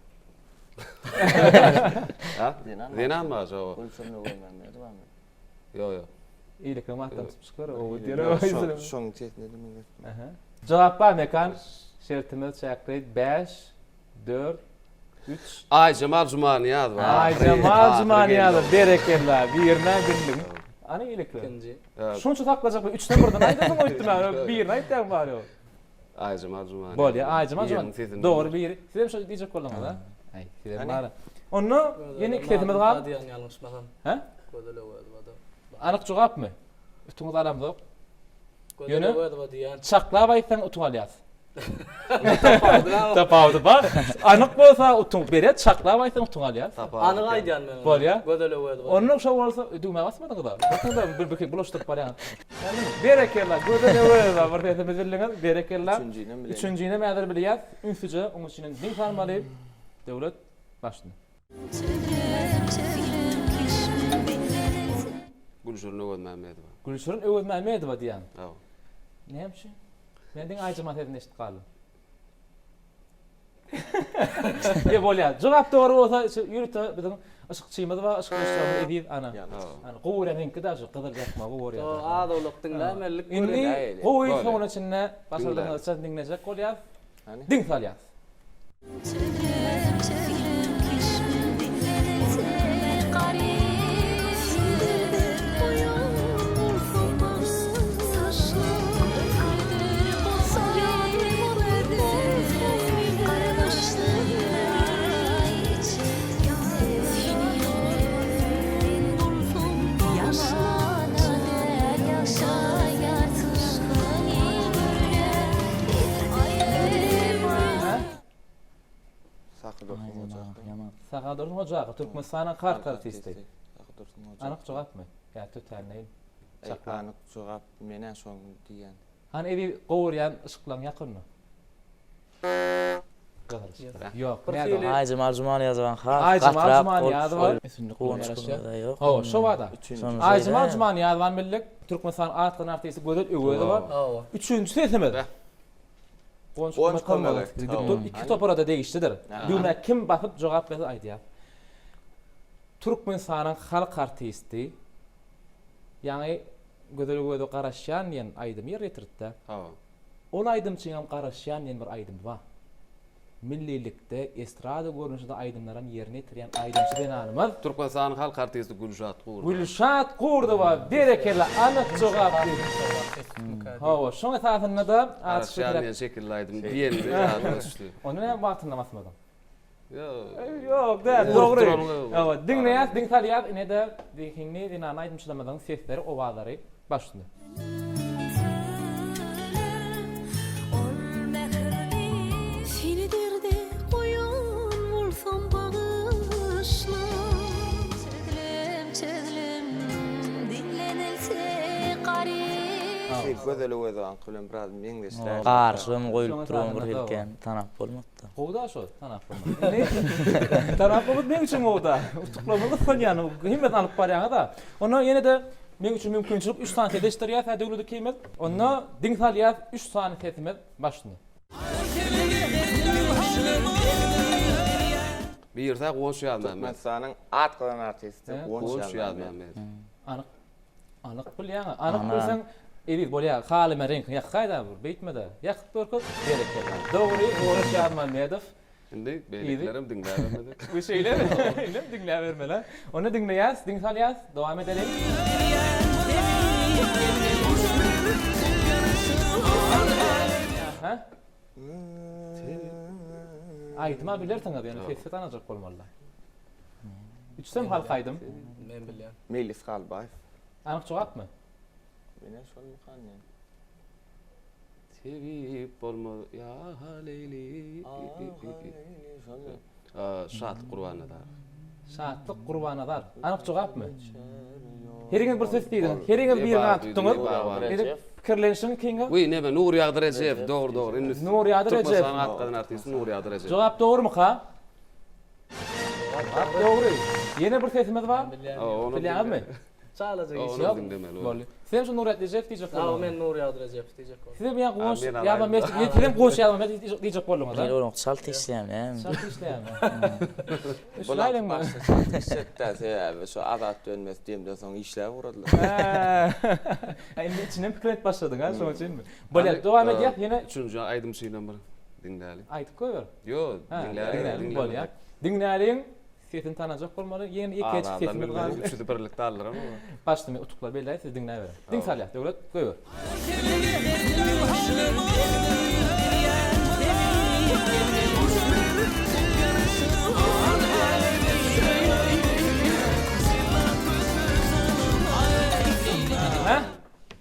Ha? Zenan bar şo. Gülşirin Öwezmämmedowa. Ýok, ýok. Eýlekem atdan tutup çykar, o diýen. Şoň sesine de meňzetdim. Aha. Jogap bar Mekan. Şertimiz çäkli 5 4 3 Aýjemal Jumaniýazowa. Aýjemal Jumaniýazowa berekella. Birine bildiň. Ana eýlekler. Ikinji. Şunça saklajak bir üçden birden aýdarsyň öýtdüm men. Birini aýtýaň bari ýok. Aýjemal Jumaniýazowa. Bolýar, Aýjemal Juman. Dogry biri. Sizem şo diýjek bolduňyz a? Aý, sizem bar. Onda ýene iki sesimiz galdy. Diýen ýalňyşmasam. Hä? Gözel Öwezowa-da. Anyk jogapmy? Utuňyzy alamzok. Gözel Öwezowa diýen. Çaklap aýtsaň utuk alýas. Tapawudy bar. Anyk bolsa utuk berýär, çaklap aýtsaň utuk alýas. Anyk aýdýan men ony. Bolýar. Gözel Öwezowa. Onda şo bolsa düwmä basmadyňyz-a. Basmadyňyz-a bir bulaşdyryp barýaňyz. Berekella, Gözel Öwezowa bir sesimizi bildiňiz. Berekella. Üçünjinem bileýin. Üçünjinem häzir bilýäs. Ünsüje oň üçinem diň salmaly. Döwlet başyny. Gülşirin Öwezmämmedowa. Gülşirin Öwezmämmedowa diýýäň. Hawa. Näme üçin? Men diňe Aýjemal sesini eşidip galdym. Ýa bolýar. Jogap dogry bolsa şu ýörite biziň yşykçymyz bar, yşykdaşlarymyz Eziz ana. Ana gowy görýän reňki-dä şu gyzyl ýakmagy gowy görýär. Az owlak diňlämelilik Indi gowy soňuna çenli başardygyňyzça diňlejek bolýas. Diň salýas. Sahy Dursun Hojakow, Türkmenistanyň halk artisti. Anyk jogapmy? Ýa tötänleýin? Anyk jogap, men-ä şony diýýän. Hany eziz gowurýan yşyklaň ýak onda. Gyzyl yşyklar. Ýok. Nädogry. Aýjemal Jumanyýazowaň has Aýjemal gatyrak Jumanyýazowa üstünlik bilen garaşýar. Hawa, şo bada. Aýjemal Jumanyýazowany bildik. Türkmenistanyň at gazanan artisti Gözel Öwezowa. Üçünji sesimiz. Guwanç Kömek. Iki topara-da degişlidir. Düwmä kim basyp jogap berse aýdýar. Türkmenistanyň halk artisti ýaňy Gözel Öwezowa Garaşýan diýen aýdymy ýerine ýetirdi-dä. Hawa. Ol aýdymçyňam Garaşýan diýen bir aýdymy bar. Millilikde, estrada görnüşinde aýdymlaram ýerine ýetirýän aýdymçy zenanymyz. Türkmenistanyň halk artisti Gülşat Gurdowa. Gülşat Gurdowa, berekella, anyk jogap diýdi. Hawa, şoň esasynda-da Garaşýan diýen şekilli aýdym diýende ýadyma düşdi. Onda näme wagtynda basmadyň? Ýok. Ýok, däl, dogry. Hawa, diňleýäs, diň salýas, ine-de zehinli zenan aýdymçylarymyzyň sesleri, owazlary baş üstüne. Seni derde goýan bolsam bagyşla. Çözlem çözlem diňlenilse garyp. Gözel Öwezowaňky bilen biraz meňzeşräk. Garyşygam goýulyp duran bir hili tanap bolmaz. Gowy-da şo, tanap bolmaz. Indi tanap bolmaz meň üçin gowy-da. Utuklarymy gysganýan, hemmesini alyp barýaňyz-a. Onda ýene-de meň üçin mümkinçilik üç sany ses eşitdirýäs hä Döwlet ikimiz. Onda diň salýas üç sany sesimiz başyny. Birisi-ä Guwanç Ýazmämmet. Türkmenistanyň at gazanan artisti Guwanç Guwanç Ýazmämmet. Ýazmämmet. Anyk Anyk bilýäňä. Anyk bilseň Eziz bolýa. Halyma reňkiňi ýakgaýda bir beýtmede. Ýakyp görkez. Berekella. Dogry Guwanç Ýazmämmedow. Indi beýlekilerem diňläbermeli. Bu şeýlemi? Indem diňläbermeli. Onda diňleýäs, diň salýas. Dowam edeliň. Aha. Aýdyma bilersiňiz, ýöne sesi tanajak bolmaly. Üçüsem halk aýdym. Men bilýän. Meýlis Galbaýew. Anyk jogapmy? Menä şolmykan diýen. Tebip bolmaz ýa Leýli. Şatlyk Gurbannazarow. Şatlyk Gurbannazarow. Anyk jogapmy? Heriňiz bir söz diýdiňiz. Heriňiz birini at tutduňyz. Pikirlenişiň ikiňiz. Wiý, neme, Nurýagdy Rejepow, dogry, dogry. Indi Nurýagdy Rejepow. Türkmenistanyň at gazanan artisti Nurýagdy Rejepow. Jogap dogrumyka? Jogap dogry. Ýene bir sesimiz bar. Bilýäňizmi? Çalaja Ony geçýär. diňlemeli. Boldy. Sizem şu Nurýagdy Rejepow diýjek Hawa, bolduňyz. men Nurýagdy Rejepow diýjek boldum. Sizem ýa Guwanç men ýa alaýyn. Sizem Guwanç ýa diýjek bolduňyz, Men ha? onuň çalt işleýän, näme? Çalt işleýän. Bular Şulaýlyňmy? başda çalt işletdi, sebäbi şu Azat dönmez diýemden soň işläp ugradylar. Hä, indi içinden pikir edip başladyň, ha, şonuň üçinmi? Bolýar, dowam edýäs, ýene Üçünji aýdymçynam bir diňläli. aýdyp goýber. Ýo, Hä, diňläli, diňläliň, diňlemedik. bolýar. Diňläliň, sesini tanajak bolmaly. Ýene ýeke Azaldan sesimiz bilmeli, galdy. Üçüsi birlikde aldyram. Başda men utuklary belläýin, siz diňläberiň. Diň salýas, Döwlet, goýber. Hä?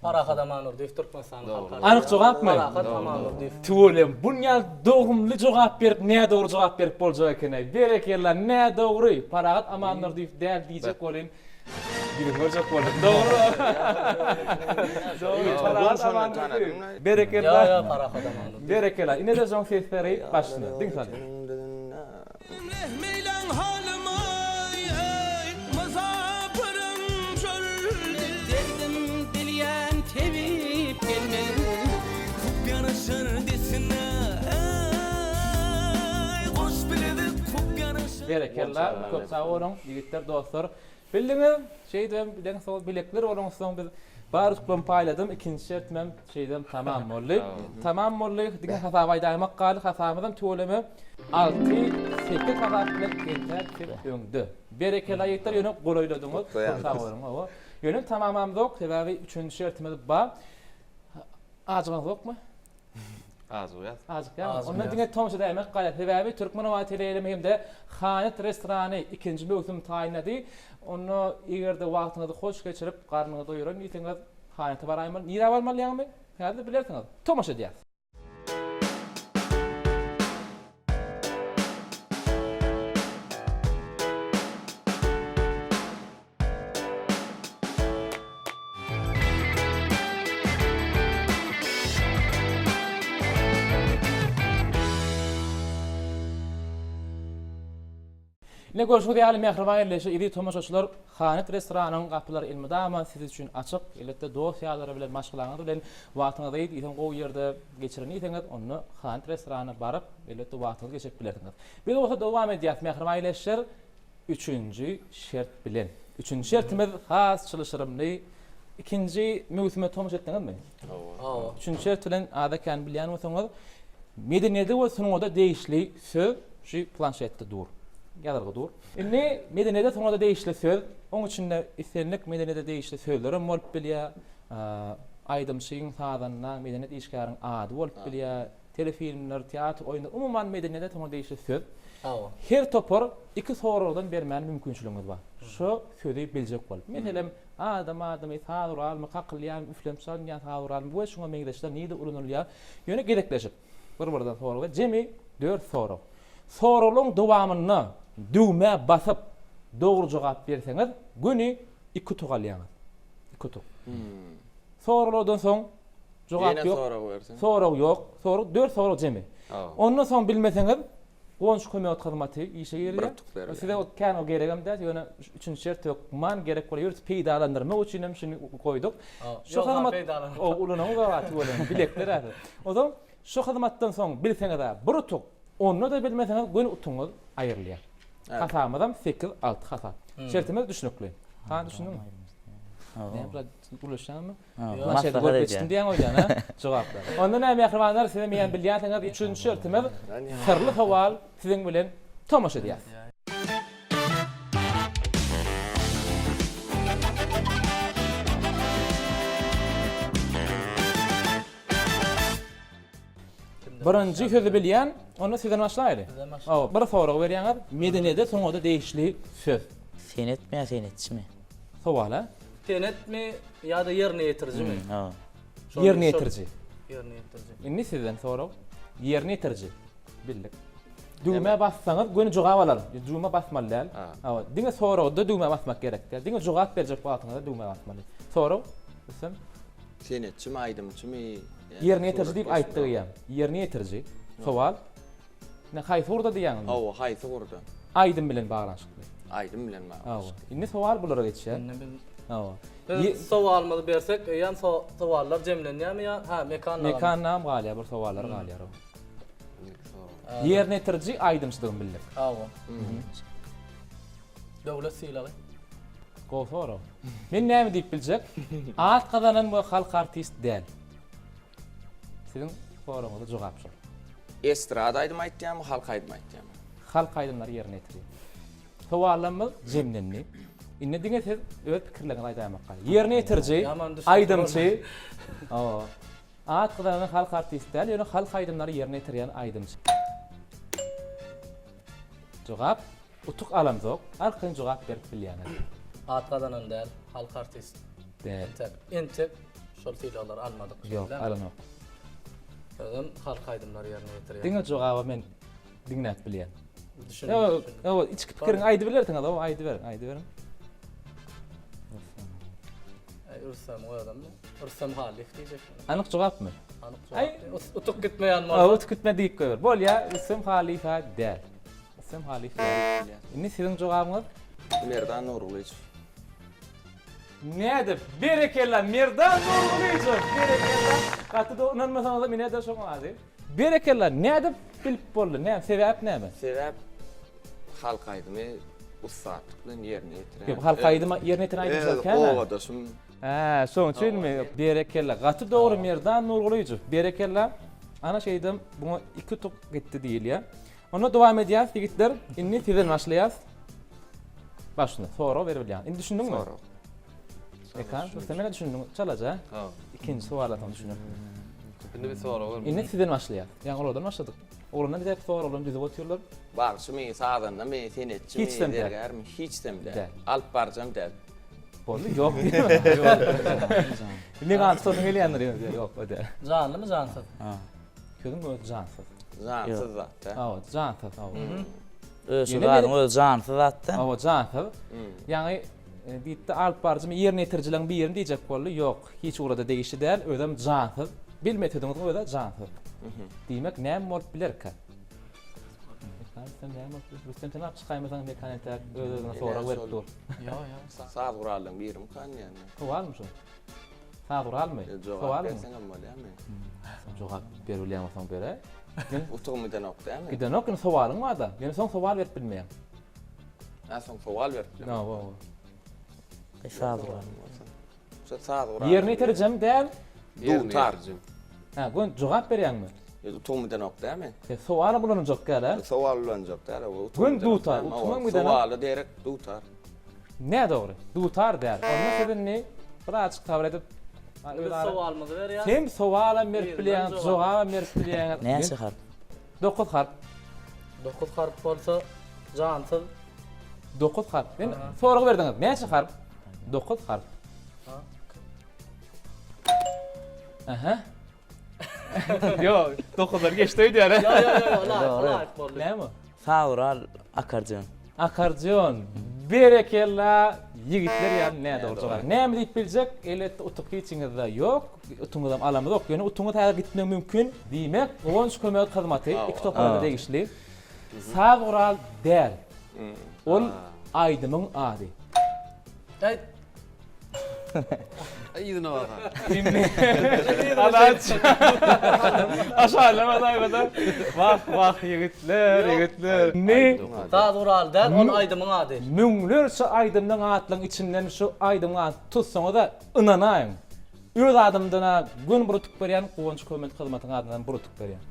Parahat Amandurdyýew Türkmenistanyň halk artisti. Anyk jogapmy? Parahat Amandurdyýew. Tüweleme, bunýal dogumly jogap berip nädogry jogap berip boljak ekenaý. Berekella, nädogry. Parahat Amandurdyýew däl diýjek welin ýüzüňi görjek boldum. Dogry. Dogry, Parahat Amandurdyýew. Berekella. Ýa ýa Parahat Amandurdyýew. Berekella. Ine-de şoň sesleri başyna. Diň sal. Meýleň halyma, eý, mysapyrym çölde. Derdim bilýän tebip gelmez. Köp ýaraşar desine, eý, goş bilezik köp ýaraşar. Berekella, köp sag boluň, ýigitler, dostlar. Bildiňiz, şeýdibem bileňsoň, bilekler bolansoň biz bar utuklamy paýladym, ikinji şertimem şeýdibem tamam boldy. Tamam boldy, diňe hasaby aýdaýmak galdy, hasabymyzam tüweleme alty, sekiz hasap bilen entäk siz öňde. Berekella ýigitler, ýöne golaýladyňyz, köp sag boluň, hawa. Ýöne tamamamzok, sebäbi üçünji şertimiz bar. Ajygaňyzokmy? Ajygýas. Ajykýarmy? Onda diňe tomaşa edäýmek galýar. Sebäbi Türkmen howa teleýaýlymy hem-de Haýat restorany ikinji möwsüm taýynlady. Onda eger-de wagtyňyzy hoş geçirip, garnyňyzy doýuran diýseňiz, Haýata baraýmaly. Nirä barmaly ýaňymy? Häzir bilersiňiz. Tomaşa edýäs. Ine görşüňiz ýaly mähriban elleşi eziz tomaşaçylar Hanet restoranyň gapylary elmydama siz üçin açyk. Elbetde dost ýarlary bilen maşgalaňyz bilen wagtyňyzy diýseň gowy ýerde geçiren diýseňiz onda Hanet restoranyna baryp elbetde wagtyňyzy geçirip bilersiňiz. Biz bolsa dowam edýäs mähriban ildeşler. Üçünji şert bilen. Üçünji şertimiz has çylşyrymly. Ikinji möwsüme tomaşa etdiňizmi? Hawa. Üçünji şert bilen azda-kän bilýän bolsaňyz, medeniýete we sungata degişli söz şu planşetde dur. Ýazylgy dur. Indi medeniýete sungata degişli söz, oň içinde islendik medeniýete degişli sözlerem bolup bilýär. Aýdymçyň, sazandaň, medeniýet işgäriň ady bolup bilýär. Telefilmler, teatr oýunlary, umuman medeniýete soňa degişli söz. Her topar iki soragdan bermäne mümkinçiligiňiz bar. Şo sözi biljek bolup. Meselem, adam adymy, saz guralymy, kakylýan, üflenip çalynýan saz guralymy we şuňa meňzeşler nirede ulanylýar? Ýöne gezekleşip, bir-birden sorag ber. Jemi dört sorag. Soraglaryň dowamynda düwmä basyp, dogry jogap berseňiz, göni iki utuk alýaňyz. Iki utuk. Soraglardan soň Jogap Ýene ýok. sorag bersin. Sorag ýok. Sorag dört sorag jemi. Ondan soň bilmeseňiz Guwanç kömek hyzmaty işe girýär. Bir utuk berilýär. Size o kän o geregem däl, ýöne üçünji şert hökman gerek bolýar. Ýörite peýdalandyrmak üçin hem şuny goýduk. Şu hyzmat o ulanyňyz gaty bolýar. Bilekler ähli. Onsoň şu hyzmatdan soň bilseňiz-ä bir utuk, onda-da bilmeseňiz göni utugyňyz aýrylýar. Hasabymyzam sekiz, alty hasap. Şertimiz düşnükli. Han düşündiňmi? Näme gürleşýäňmi? Maslahat görüp geçdim diýýäň öýdýän, ha? Jogaplar. Onda näme mähribanlar, siz hem ýa bilýänsiňiz, üçünji şertimiz syrly sowal siziň bilen tomaşa edýäs. Birinji sözi bilýän, onda sizden başlaýaly. Hawa, bir sorag berýäňiz, medeniýete, sungata degişli söz. Senetmi ýa senetçimi? Sowal, a? Senetmi ýa-da ýerine ýetirijimi? Hawa. Ýerine ýetiriji. Ýerine ýetiriji. Indi sizden sorag. Ýerine ýetiriji. Bildik. Düwmä bassaňyz göni jogap alar. Düwmä basmaly däl. Hawa, diňe soragda düwmä basmak gerek däl. Diňe jogap berjek wagtyňyzda düwmä basmaly. Sorag, Rüstem. Senetçimi, aýdymçymy? Ýerine ýetiriji diýip aýtdy eýýäm. Ýerine ýetiriji. Sowal. Ine haýsy ugurda diýýäňiz? Hawa, haýsy ugurda? Aýdym bilen baglanyşykly. Aýdym bilen baglanyşykly. Hawa. Indi sowal bulara geçýär. Indi biz Hawa. Biz sowalymyzy bersek, eýýäm sowallar jemlenýärmi ýa? Ha, Mekan agam. Mekan agam galýar, bir sowallar galýar. Ýerine ýetiriji aýdymçydygyny bildik. Hawa. Döwlet sylagy. Gowy sorag. Men näme diýip biljek? At gazanan we halk artist däl. Siziň soragyňyza jogap şol. Estrada aýdym aýtýarmy, halk aýdym aýtýarmy? Halk aýdymlary ýerine ýetirýär. Sowallarymyz jemlendi. Indi diňe siz öz pikirleriňizi aýdaýmak galýar. Ýerine ýetiriji, aýdymçy, hawa. At gazanan halk artist däl, ýöne halk aýdymlary ýerine ýetirýän aýdymçy. Jogap. Utuk alamzok, arkaýyn jogap berip bilýäňiz. At gazanan däl, halk artist. Däl. Entek, entek şol sylaglary almadyk. Ýok, alanok. Özem halk aýdymlary ýerine ýetirýär. Diňe jogaby men diňläp bilýän. Düşündim. Ýok, ýok, içki pikiriňi aýdybilersiňiz, hawa, aýdyberiň, aýdyberiň. Äý, Rüstemiň özem, Rüstem Hallyýew diýjek. Anyk jogapmy? Anyk jogap. Utuk gitmeýän bolsa. Utuk gitme diýip goýber. Bolýa, Rüstem Hallyýew-ä däl. Rüstem Halyf däl. Indi siziň jogabyňyz? Merdan Nurgylyjow. Nädip? Berekella, Merdan Nurgylyjow! Berekella! Gaty dogry, ynanmasaňyzam ine-de şoň ady. Berekella, nädip bilip boldy? Näme, sebäp näme? Sebäp halk aýdymy ussatlyk bilen ýerine ýetirýän. Ýok, halk aýdymy ýerine ýetiren aýdymçylar kän-ä. Öz obadaşym. Hä, şoň üçinmi? Berekella, gaty dogry Merdan Nurgylyjow. Berekella. Ana şeýdem buňa iki utuk gitdi diýilýär. Onda dowam edýäs ýigitler. Indi sizden başlaýas. Başla. Sorag berip bilýän. Indi düşündiňmi? Sorag. Ekan, sen mene düşündiň çalaja. Ha. Ikinji sowala soň düşünersiň. Indi bir sorag berme. Indi sizden başlaýas. Ýaňy olardan başladyk. Oglanlar bize soraglaryny düzüp otyrlar. Bagşymy, sazandamy, senetçimi, Hiçsem däl. zergärmi? Hiçsem däl. Däl. Alyp baryjam däl. Boldy, ýok diýme. Indi gan tutasyň gelýändir ýöne. Ýok, o däl. Janlymy, jansyz? Ha. Sözüň özi jansyz. Jansyz zat-da. Hawa, jansyz, hawa. Öz şu Ýene zadyň özi jansyz zatda. Hawa, jansyz. Ýaňy e, diýipdi, alyp baryjymy ýerine ýetirijileriň birini diýjek boldy. Ýok, hiç ugra-da degişli däl, özem jansyz. Bilme sözüňiziň özi jansyz. Diýmek, näme bolup bilerkä? Mekan sen näme bolup biler? Rüstem sen alyp çykaýmasaň Mekan entäk öz-özüne sorag berip dur. Ýok, ýok. Saz gurallaryň birimikan diýende. Sowalmy şu? Saz guralmy? Jogap berseňem bolýarmy? Sen jogap berip bilýän bolsaň beräý. Utugym gidenok dälmi? Gidenok, indi sowalyň bar-da. Ýöne soň sowal berip bilmeýäň. Ha, soň sowal berip bilmeýän. Hawa, hawa. Saz gural. Şu saz gural. Ýerine ýetirijem däl. Dutar. Ha, bu jogap berýäňmi? Utugym gidenok dälmi? E, sowalam ulanjak däl, a? Sowal ulanjak däl, Gün dutar, utugym gidenok. Sowala derek dutar. Nädogry. Dutar däl. Onda siz indi birazjyk sabyr edip Biz sowalymyzy berýäs. Hem sowalam berip bilýäňiz, jogabam berip bilýäňiz. Näçe harp? Dokuz harp. Dokuz harp bolsa jansyz. Dokuz harp. Men sorag berdiňiz. Näçe harp? Dokuz harp. Aha. Ýok, dokuzdan geçdi öýdýän. Ýok, ýok, ýok, laýyk, laýyk boldy. Näme? Sag bol, akkordeon. Akkordeon. Berekella, ýigitler ýaly nädogry jogap. Näme diýip biljek? Elbetde utuk hiçiňizde ýok. Utuňyzam alamyzok. Ýöne utuňyz häzir gitmegi mümkin. Diýmek, Guwanç kömek hyzmaty iki topara-da degişli. Saz gural däl. Ol aýdymyň ady. Äý, Yzyna baka. Indi Alaç. Aşaglama daýmada. Wah, wah ýigitler, ýigitler. Indi Saz guraly däl, ol aýdymyň ady. Müňlerçe aýdymyň atlaryň içinden şu aýdymyň adyny tutsaňyz-a ynanaýyň. Öz adymdan-a göni bir utuk berýän, Guwanç Köment hyzmatyň adyndan bir utuk berýän.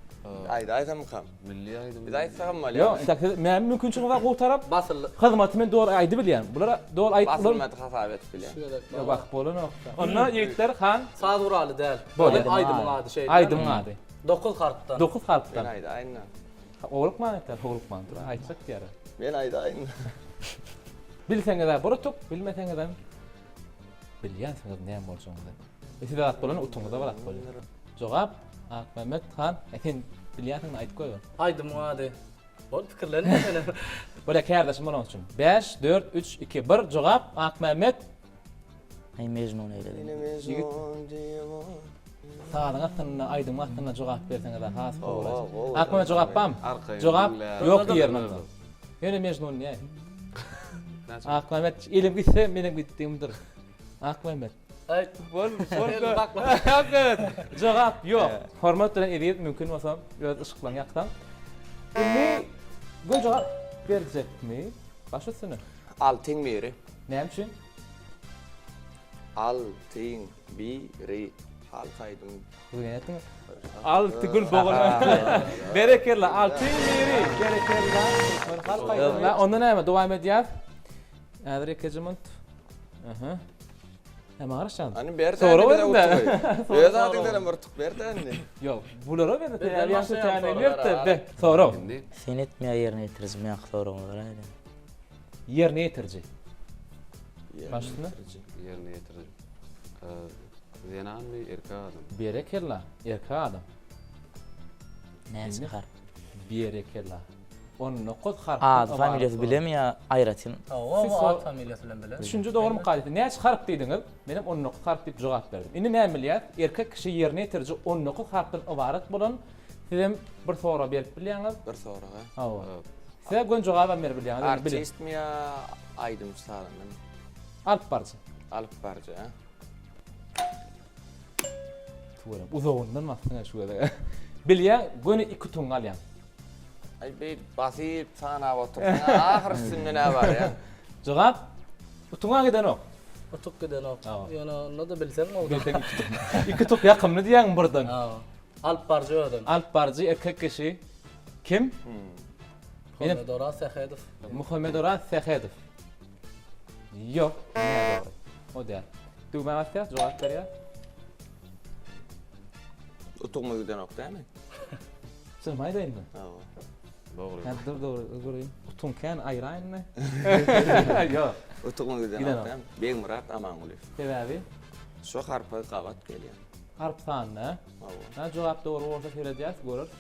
Aýdaýsamykam? Milli aýdym. Biz aýtsagam bolýar. Ýok, entek siz meniň mümkinçiligim bar gowy tarap. Basyldy. Hyzmaty men dogry aýdybilýän. Bular dogry aýyp bular. Basylmady hasap edip bilýän. Şu gezek. Ýok, wah, bolanok. Onda ýigitler han. Saz guraly däl. Bolýar. Aýdymyň ady şeýle. Aýdymyň ady. 9 harpdan. 9 harpdan. Men aýdaýyn-da. Howlukman aýtýar, howlukman. Dur, aýtjak diýýär. Men aýdaýyn. Bilseňiz-ä bir utuk, bilmeseňizem bilýänsiňiz näme boljagyny. E, size zat bolany utuňyza bir zat bolýar. Jogap Akmämmet han, e, sen bilýänsiň aýdyp goý. Aýdymyň ady. Bol pikirlenme senem. Bolýa kärdeşim bolany üçin. 5 4 3 2 1 jogap Akmämmet. Aý Mejnun eýledim. Ine Mejnun diýip. Sazyň astynda, aýdymyň astynda jogap berseňiz has gowy bolar. Gowy. Akmämmet jogap barmy? Jogap ýok diýerin onda. Ýöne Mejnun diýäý. Akmämmet elim gitse meniň gitdigimdir. Akmämmet. Aý, bol, bol. Akmämmet. Jogap ýok. Hormat bilen Eziz mümkin bolsa öz yşyklaryňy ýaksaň. Indi gül jogap berjekmi? Baş üstüne. Altyň biri. Näme üçin? Altyň biri. Halk aýdym. Alty gül bogan. Berekella, altyň biri. Berekella. Türkmen halk aýdymy. Onda näme, dowam edýäs. Häzir ekeje munt. Aha. Näme garaşýaň? Hany ber Sorag berdim-de. Öz adyňdan hem bir utuk ber-de indi. Ýok, bulara berdi. Sebäbi ýaňky täne berdi. Be, sorag. Sen etmeýär ýerine ýetiriji meňki soragyňy beräýdä. Ýerine ýetiriji. Baş üstüne. Ýerine ýetiriji. Zenanmy, erkek adam? Berekella, erkek adam. Näçe harp? Berekella. 19 harpdan Ady, familiýasy bilemi ýa aýratyn? Hawa, o at familiýasy bilen bile. Düşünje dogrymy Kadyr? Näçe harp diýdiňiz? Menem 19 harp diýip jogap berdim. Indi näme bilýäs? Erkek kişi ýerine ýetiriji 19 harpdan ybarat bolan sizem bir sorag berip bilýäňiz. Bir sorag, a? Hawa. Size göni jogabam berip bilýäňiz. Artistmi ýa aýdymçy sazandamy? Alyp baryjy. Alyp baryjy, a? Tüweleme, uzagyndan basdyň şu gezek. Bilýäň, göni iki utugyňy alýaň. Aý beýdip basyp sanap otursaň ahyr üstünde nä bar ýa? Jogap utugyňa gidenok. Utuk gidenok. Ýöne onda-da bilseň gowy. Bilseň iki utuk. Iki utuk ýakymly diýýäň birden. Alyp baryjy özem. Alyp baryjy erkek kişi kim? Muhammedoraz Sähedow. Muhammedoraz Sähedow. Ýok, nädogry. O däl. Düwmä basýas, jogap berýär. Utugymyz gidenok dämi? Çynymy aýdaýynmy? Hawa. Dogry. Hä, dur dogry, göreyim. Utuň kän aýraýynmy? Ýok. Utugymyz gidenok dämi? Begmyrat Amangulyýew. Sebäbi? Şu harpa gabat gelýär. Harp sanyna? Hawa. Ha, jogap dogry bolsa seredýäs, göreris.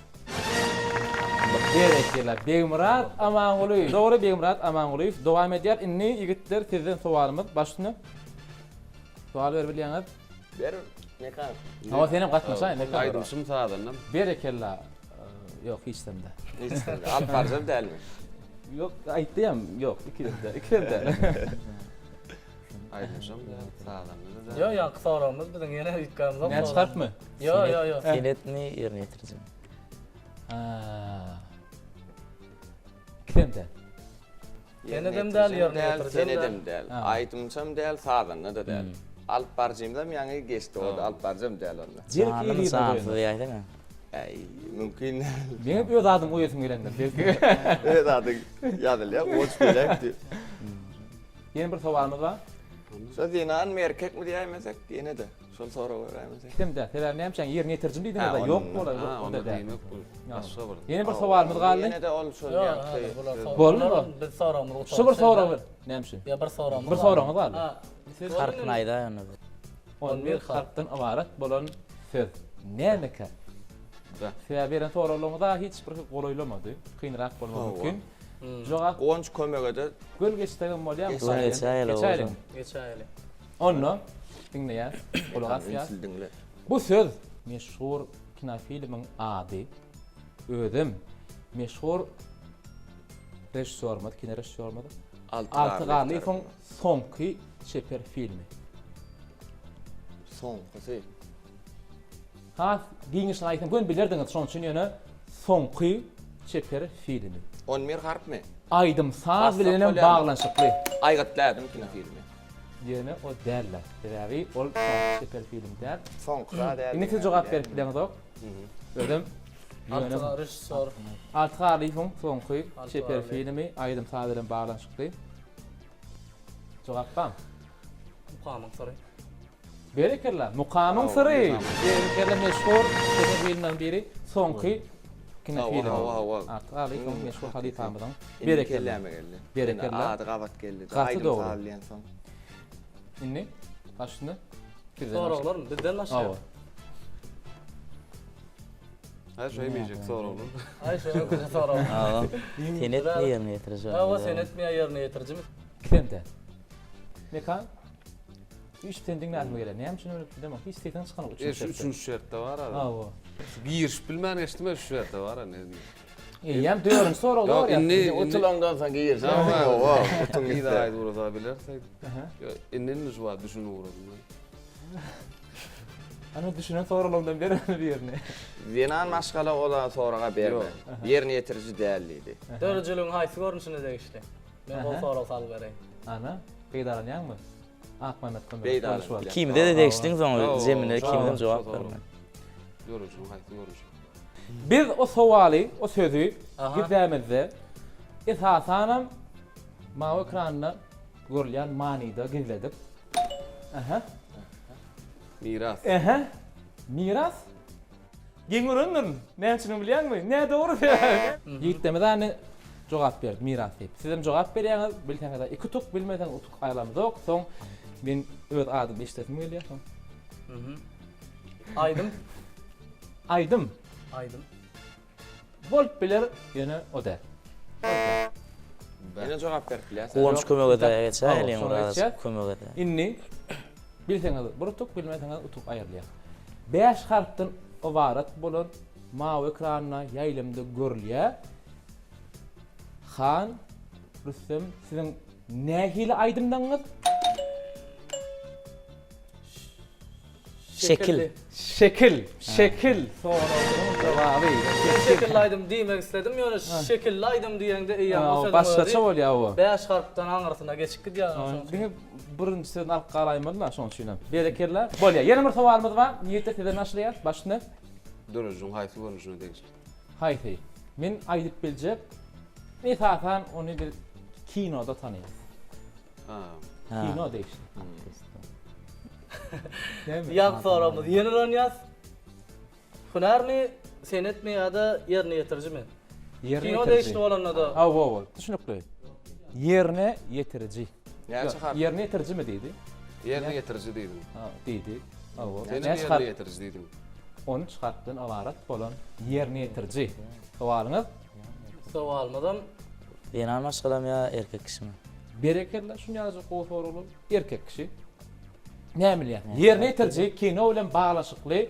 Berekella. Begmyrat Amangulyýew. Dogry Begmyrat Amangulyýew. Dowam edýär. Indi ýigitler sizden sowalymyz baş üstüne. Sowal berip bilýäňiz. Ber Mekan. Hawa senem gatnaşaý Mekan. Aýdymçym sazandam. Berekella. Ýok hiç demde. Hiç demde. Alyp barjam dälmi? Ýok aýtdym ýok ikisem däl. Ikisem däl. Aýdymçam däl, sazanda-da däl. Ýok ýaňky soragymyz biziň ýene üýtgämizok. Näçe harpmy? Ýok ýok ýok. Senetmi ýerine ýetirijimi? Ikisem däl. Senedem däl, ýerine ýetirijem däl. Senedem däl. Aýdymçam däl, sazanda-da däl. Alyp baryjymyzam ýaňy geçdi, o-da alyp baryjam däl onda. Janlymy jansyz diýäýsene. Äý, mümkin däl. Meňem öz adymy goýasym gelendir belki. Öz adyň ýazylýar, Guwanç Beläk diýip. Ýene bir sowalymyz bar. Şo zenanmy erkekmi diýäýmesek ýene-de şol soragy beräýmesek. Ikisem däl. Sebäbi näme üçin ýerine ýetirijim diýdiňiz-de ýok bolar. Ha, onda diýmek bu başga bir. Ýene bir sowalymyz galdy. Ýene-de ol şol ýaňky. Boldumy? Biz soragymyzy gutardyk. Şu bir sorag ber. Näme üçin? Ýa bir soragymyz Bir soragyňyz galdy. Harpyny aýdaý onda. 11 harpdan ybarat bolan söz nämekä? Sebäbi beren soraglaryňyza hiç bir golaýlamady. Kynrak bolmagy mümkin. Jogap. Guwanç kömege-de. Göl geçsegem bolýarmy? Göl geçäýeli. Geçäýeliň. Geçäýeli. Onda diňleýäs, gulak asýas. Ünsli diňle. Bu söz meşhur kinofilmiň ady. Özem meşhur režissýorymyz, kinorežissýorymyz Alty Garlyýewiň soňky çeper filmi. Soňkusy. Has giňişini aýtsam göni bilerdiňiz, şonuň üçin ýöne soňky çeper filmi. On bir harpmy? Aýdym-saz bilenem baglanyşykly. Aýgytly ädim kinofilmi. Ýöne o däl-de. Sebäbi ol soňky çeper film däl. Soňky-da däl. Indi siz jogap berip bileňizok. Özem Alty režissýor. Alty Garlyýewiň soňky çeper filmi aýdym-saz bilen baglanyşykly. Jogap barmy? Mukamyň syry. Berekella, Mukamyň syry. Berekella meşhur kino filmleriň biri. Soňky kino filmi. Hawa, hawa. Artyk Alyýewiň meşhur halypamyzyň. Indi Berekella. kelläme geldi. Berekella. Ady gabat geldi. Gaty Aýdym dogry. saz diýensoň. Indi baş üstüne. Sizden başla. Soraglarmy? Bizden başlaýar. Hawa. Ha şu hemişeki soraglar. Aý şu öňküje sorag. Hawa. Senet mi ýerine ýetiriji? Hawa senetmi ýa ýerine ýetirijimi? Kimde? Mekan? Hiç sen diňläsim gelýär. Näme üçin öyle bilemok. Hiç sesiň çykanok E üçünji şu şertde. üçünji şertde bar abi. Hawa. Girişip bilmän geçdim şu şertde bar ne. Eýýäm dördünji soragda Ýok bar ýa. indi Utulaňdan soň girseň. Hawa, utuň gitse. gitse. Aýdyp urasa bilerse. Ýok indi indi şu wagt düşünip ugradym. Ana düşünen soraglardan ber ony birini. Zenan maşgala ola soraga berme. Ýerine ýetiriji däl diýdi. Döredijiligiň haýsy görnüşine degişli? Men gowy sorag salyp bereýin. Ana, peýdalanýaňmy? Akmämmet Kömek. Peýdalanýan. Ikimize-de degişliň soň zemine ikimizem jogap bermeli. Döredijiligiň haýsy görnüşi? Biz o sowaly, o sözi gizlämizde esasanam mawy ekranda görülýän manyda gizledik. Aha. Miras. Aha. Miras? Geň görendirin. Näme üçin bilýäňmi? Nädogry sebäbi. Ýigitlerimiz hany jogap berdi miras diýip. Sizem jogap berýäňiz, bilseňiz iki utuk, bilmeseňiz utuk aýylamyzok. Soň men öz adymy eşidesim gelýär soň. Aýdym. Aýdym. Aýdym. Bolup biler, ýöne o däl. Ýene jogap berip bilýärsiň. Guwanç kömek edäýe geçäýeliň Şoňa biraz geçýär. kömek edäý. Indi bilseňiz bir utuk, bilmeseňiz utuk aýrylýar. Bäş harpdan ybarat bolan mawy ekranda ýaýlymda görülýär. Han, Rüstem siziň nähili aýdymdaňyz? Şekil. Şekil. Şekil soragynyň jogaby. Men şekilli aýdym diýmek isledim, ýöne şekilli aýdym diýeňde eýýäm o sözüň Başgaça bolýar o. Bäş harpdan aňyrsyna geçip gidýär şonuň üçin. Diňe birinji sözüni alyp galaýmaly-da şonuň üçinem. Berekella. Bolýar. Ýene bir sowalymyz bar. Niýetde sizden başlaýas. Başyny. Döredijiň haýsy görnüşine degişli? Haýsy? Men aýdyp biljek. Esasan ony biz kinoda tanaýas. Kino degişli. Ýaňky soragymyzy ýene ulanýas. Hünärmi, senetmi ýa-da ýerine ýetirijimi? Ýerine Kino ýetiriji. degişli bolanda-da. Hawa, hawa, düşnükli. Ýerine ýetiriji. Näçe harp? Ýerine ýetirijimi diýdi? Ýerine ýetiriji diýdiň. Ha, diýdi. Hawa. Sen Näçe ýerine harp? ýetiriji diýdiň. 13 harpdan ybarat bolan ýerine ýetiriji. Sowalyňyz? Sowalymyzam Zenan maşgalamy ýa erkek kişimi? Berekella şuny ýalyjak gowy soraglar. Erkek kişi. Näme bilýär? Ýerine ýetiriji kino bilen baglanyşykly.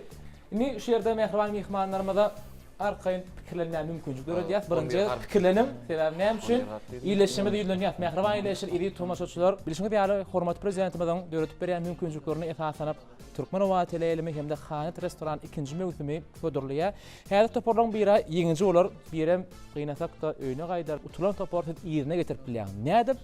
Indi şu ýerde mähriban myhmanlarymyza arkaýyn pikirlenmäge mümkinçilik döredýäs. Birinji gezek pikirleniň. Sebäbi näme üçin? Ildeşimize ýüzlenýäs. Mähriban ildeşler, eziz tomaşaçylar, bilşiňiz ýaly, hormatly Prezidentimiziň döredip berýän mümkinçiliklerine esaslanyp, Türkmen owazy teleýaýlymy hem-de Hanet restoran ikinji möwsümi hödürleýär. Häzir toparlaryň biri ýeňiji bolar, birem gynasak-da öýüne gaýdar. Utulan topary siz yzyna getirip bilýäňiz. Nädip?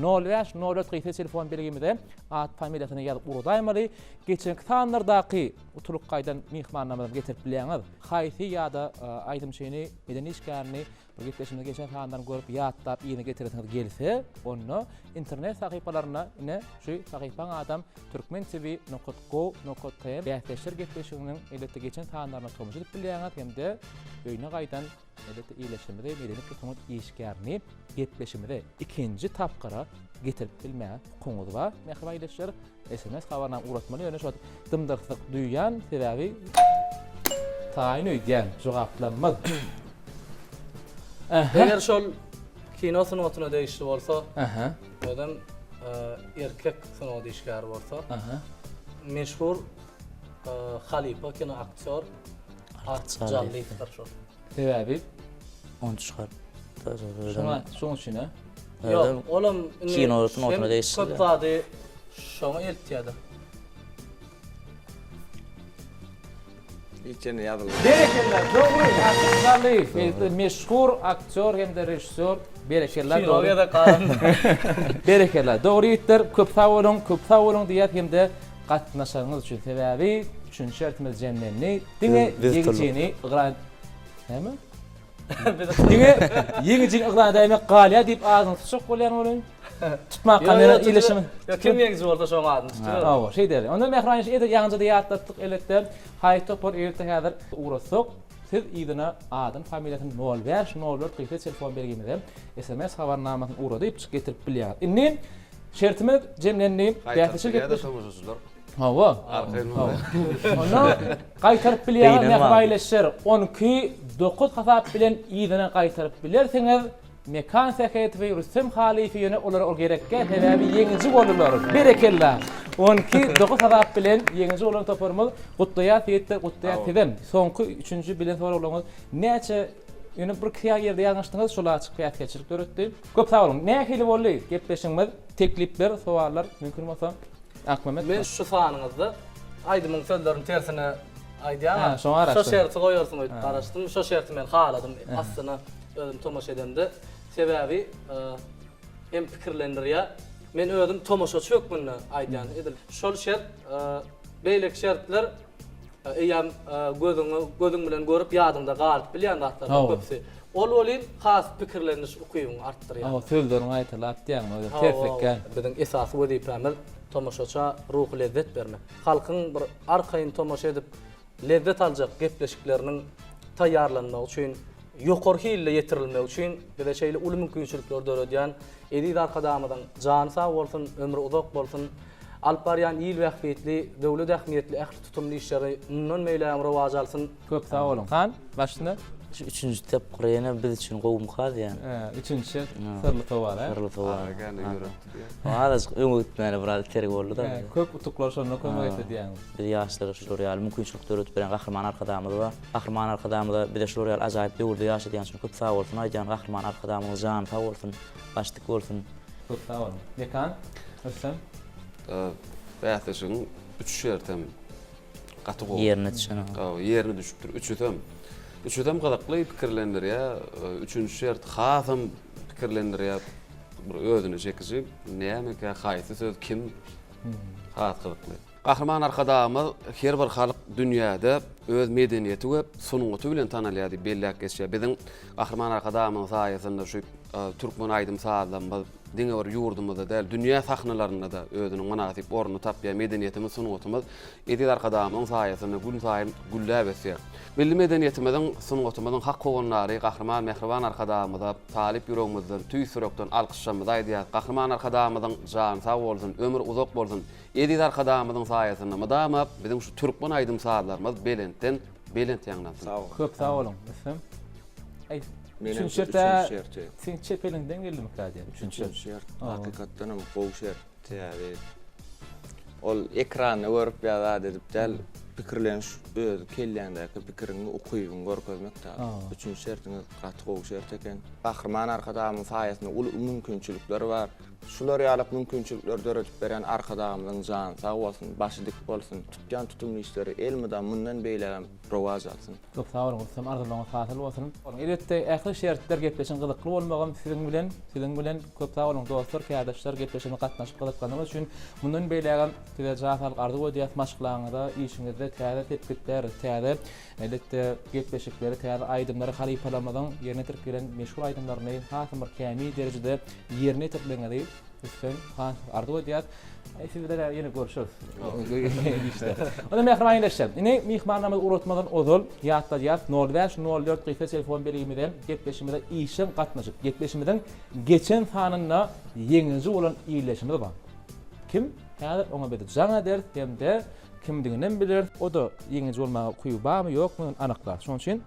Nol bäş, nol dört gysga telefon belgimize at familiýasyny ýazyp ugradaýmaly. Geçenki sanlardaky utulyp gaýdan myhmanlarymyzam getirip bilýäňiz. Haýsy ýa-da aýdymçyny, medeni işgärini Bir gepleşigimizi geçen sandan görüp ýatlap yzyna getiresiňiz gelse, onda internet sahypalarynda ine şu sahypaň adam Türkmen TV nokat gov nokat tm bäsdeşler gepleşiginiň elbetde geçen sanlaryna tomaşa edip bilýäňiz hem-de öýüne gaýdan elbetde ildeşlerimizi medeniýet we sungat işgärini gepleşigimize ikinji tapgyra getirip bilmäge hukugyňyz bar mähriban ildeşler. SMS habarynam ugratmaly ýöne şu wagt dymdyrsyk duýýan sebäbi taýyn öýdýän jogaplanmaz. Eger şol kino sungatyna degişli bolsa, Aha. özem e, erkek sungat işgäri bolsa, Aha. meşhur e, halypa kino aktýor Artyk Jallyýewdir şol. Sebäbi 13 harp. Şoňa şoň üçin ha. Ýok, olam indi kino sungatyna degişli. Köp zady şoňa eltýärdi. Hiç ýerine ýazyldy. Berekella, dogry, Artyk Jallyýew, belki meşhur aktýor hem-de režissýor. Berekella, Kino dogry. gezek galanda. Berekella, dogry ýigitler, köp sag boluň, köp sag boluň diýýäs hem-de gatnaşanyňyz üçin. Sebäbi üçünji şertimiz jemlendi. Diňe ýeňijini yglan Näme? Diňe ýeňijini yglan edäýmek galýar diýip agzyňy tutjak bolýan welin. Tutmaka meni ileşim. Ýok, kim ýeňiji bolsa şoň adyny tutuber. Hawa, şeýdeli. Onda mähriban ildeşler, edil ýaňyja-da ýatlatdyk elbetde, haýsy topar elbetde häzir ugratsak, siz yzyna adyny, familiýasyny nol bäş, nol dört gysga telefon belgimize sms habarnamasyny ugradypjyk getirip bilýäňiz. Indi şertimiz jemlendi. Bäsleşik gepleşik. Tomaşaçylar. Hawa. Arkaýyn Onda gaýtaryp bilýäňiz mähriban ildeşler. 12 9 hasap bilen yzyna gaýtaryp bilersiňiz. Mekan Sähetowy, Rüstem Halyýewi ýöne olara ol gerekgä sebäbi ýeňiji boldular. Berekella! 12 9 hasap bilen ýeňiji bolan toparymyz gutlaýas ýigitler gutlaýas sizem. Soňky üçünji bilen soraglaryňyz näçe ýöne bir iki ýerde ýalňyşdyňyz şol açyk päsgelçilik döretdi. Köp sag boluň. Nähili boldy gepleşigimiz? Teklipler, sowallar mümkin bolsa Akmämmet. Men şu sanyňyzda aýdymyň sözlerini tersine aýdýaňa. Şoňa garaşdym. Şo şerti goýarsyň öýdüp garaşdym. Şo şerti men haladym. Aslynda özüm tomaşa edemde. Sebäbi hem pikirlendirýär. Men özüm tomaşaçy hökmünde aýdýan. Edil şol şert beýleki şertler eýýäm gözüňi gözüň bilen görüp ýadyňda galyp bilýän zatlaryň köpüsi. Ol welin has pikirleniş ukybyňy artdyrýar. Hawa, sözleriňi gaýtalap diýýäň, o tersekgän. Biziň esasy wezipämiz tomaşaça ruhy lezzet bermek. Halkyň bir arkaýyn tomaşa edip lezzet aljak gepleşikleriniň taýýarlanmagy üçin, ýokary hilde ýetirilmegi üçin bize şeýle uly mümkinçilikleri döredýän eziz Arkadagymyzyň jany sag bolsun, ömri uzak bolsun! Alyp barýan il bähbitli, döwlet ähmiýetli ähli tutumly işleri mundan beýlägem rowaç alsyn! Köp sag boluň. Han, başyna. Şu üçünji tapgyr ýene biz üçin gowumyka diýýän. He, üçünji şert syrly sowal, he? Syrly sowal. Aragäne ýöretdi diýýän. Azajyk öňe gitmäne biraz itergi boldy-da. He, köp utuklar şonda kömek etdi diýýäňiz. Biz ýaşlara şular ýaly mümkinçilik döredip beren Gahryman Arkadagymyz bar. Gahryman Arkadagymyza bize şular ýaly ajaýyp döwürde ýaşadýan üçin köp sag bolsun aýdýan. Gahryman Arkadagymyzyň jany sag bolsun, başy dik bolsun. Köp sag boluň. Mekan, Rüstem. Bäsleşigiň üç şertem gaty gowy. Ýerine düşen. Hawa, ýerine düşüpdir üçüsem. Üçüsem gyzykly pikirlendirýär. Üçünji şert hasam pikirlendirýär. Bir özüne çekiji. Nämekä, haýsy söz, kim? Has gyzykly. Gahryman Arkadagymyz her bir halk dünýäde öz medeniýeti we sungaty bilen tanalýar diýip belläp geçýär. Biziň Gahryman Arkadagymyzyň saýasynda şu türkmen aýdym-sazlarymyz diňe bir ýurdumyzda däl, dünýä sahnalarynda-da özüniň mynasyp ornuny tapýar. Medeniýetimiz, sungatymyz eziz Arkadagymyzyň saýasynda günsaýyn gülläp ösýär. Milli medeniýetimiziň, sungatymyzyň hak howandary Gahryman Mähriban Arkadagymyza talyp ýüregimizden, tüýs ýürekden alkyşlarymyzy aýdýarys. Gahryman Arkadagymyzyň jany sag bolsun, ömri uzak bolsun! Eziz Arkadagymyzyň saýasynda mydama biziň şu türkmen aýdym-sazlarymyz belentden belent ýaňlansyn. Sag boluň. Köp sag boluň. Rüstem. Aý, Menem üçünji şu şert-ä üçünji şerti. seň çep eliňden geldimikä diýýän. Üçünji şert. Üçünji şert hakykatdan hem gowy şert. Sebäbi ol ekranda görüp ýa zat edip däl, pikirleniş öz kelläňdäki pikiriňi, ukybyňy görkezmek däl. Üçünji şertiňiz gaty gowy şert eken. Gahryman Arkadagymyň saýasynda uly mümkinçilikler bar. Şular ýalak mümkinçilikleri döredip berýän Arkadagymyzyň jany sag bolsun, başy dik bolsun, tutýan tutumly işleri elmydam mundan beýlägem rowaç alsyn. Köp sag boluň Rüstem arzuwlaryňyz hasyl bolsun. Elbetde ähli şertler gepleşigiň gyzykly bolmagam siziň bilen, siziň bilen köp sag boluň dostlar, kärdeşler gepleşigimize gatnaşyp gyzyklanyňyz üçin. Mundan beýlägem size jan saglyk arzuw edýäs maşgalaňyza, işiňizde täze sepgitler, täze elbetde gepleşikleri, täze aýdymlary halypalarymyzyň ýerine ýetirip gelen meşhur aýdymlaryny hasam bir kämil derejede ýerine ýetirmegiňizi üstün has arzuw edýäs. Aý siz bilen ýene görüşeris. Işde. Onda mähriban ildeşler, indi myhmanlarymyzy ugratmazdan ozal ýatladýas, 05 04 gysga telefon belgimize gepleşigimize işjeň gatnaşyp, gepleşigimiziň geçen sanynda ýeňiji bolan ildeşimiz bar. Kim? Häzir oňa biz jaň ederis hem-de Kimdiginem bileris, o-da ýeňiji bolmaga ukyby barmy, ýokmy ony anyklarys. Şonuň üçin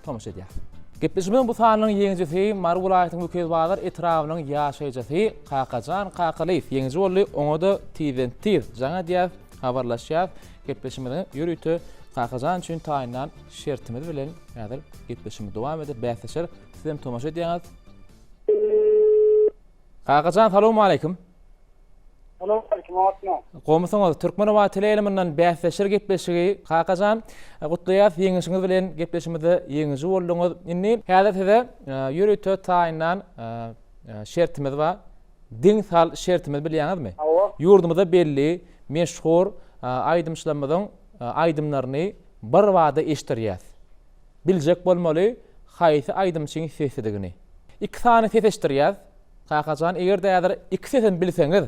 tomaşa edýäris. Gepleşigimiziň bu sanynyň ýeňijisi Mary welaýatynyň Wekilbazar etrabynyň ýaşaýjysy Kakajan Kakalyýew ýeňiji boldy. Oňa-da tizden-tiz jaň edýäris, habarlaşýarys. Gepleşigimiziň ýörite Kakajan üçin taýynlan şertimiz bilen häzir gepleşigimizi dowam edip bäsleşer. Sizem tomaşa edýäňiz. Kakajan salowmaleýkim. Salowmaleýkim Atma. Gowmysyňyz? Türkmenoba teleýaýlymyndan bäsleşer gepleşigi Kakajan gutlaýas ýeňişiňiz bilen gepleşigimizde ýeňiji bolduňyz. Indi häzir size ýörite taýynlan şertimiz bar. Diň sal şertimiz bilýäňizmi? Hawa. Ýurdumyzda belli, meşhur aýdymçylarymyzyň aýdymlaryny birbada eşitdirýäs. Biljek bolmaly haýsy aýdymçyň sesidigini. Iki sany ses eşitdirýäs. Kakajan, eger-de häzir iki sesem bilseňiz,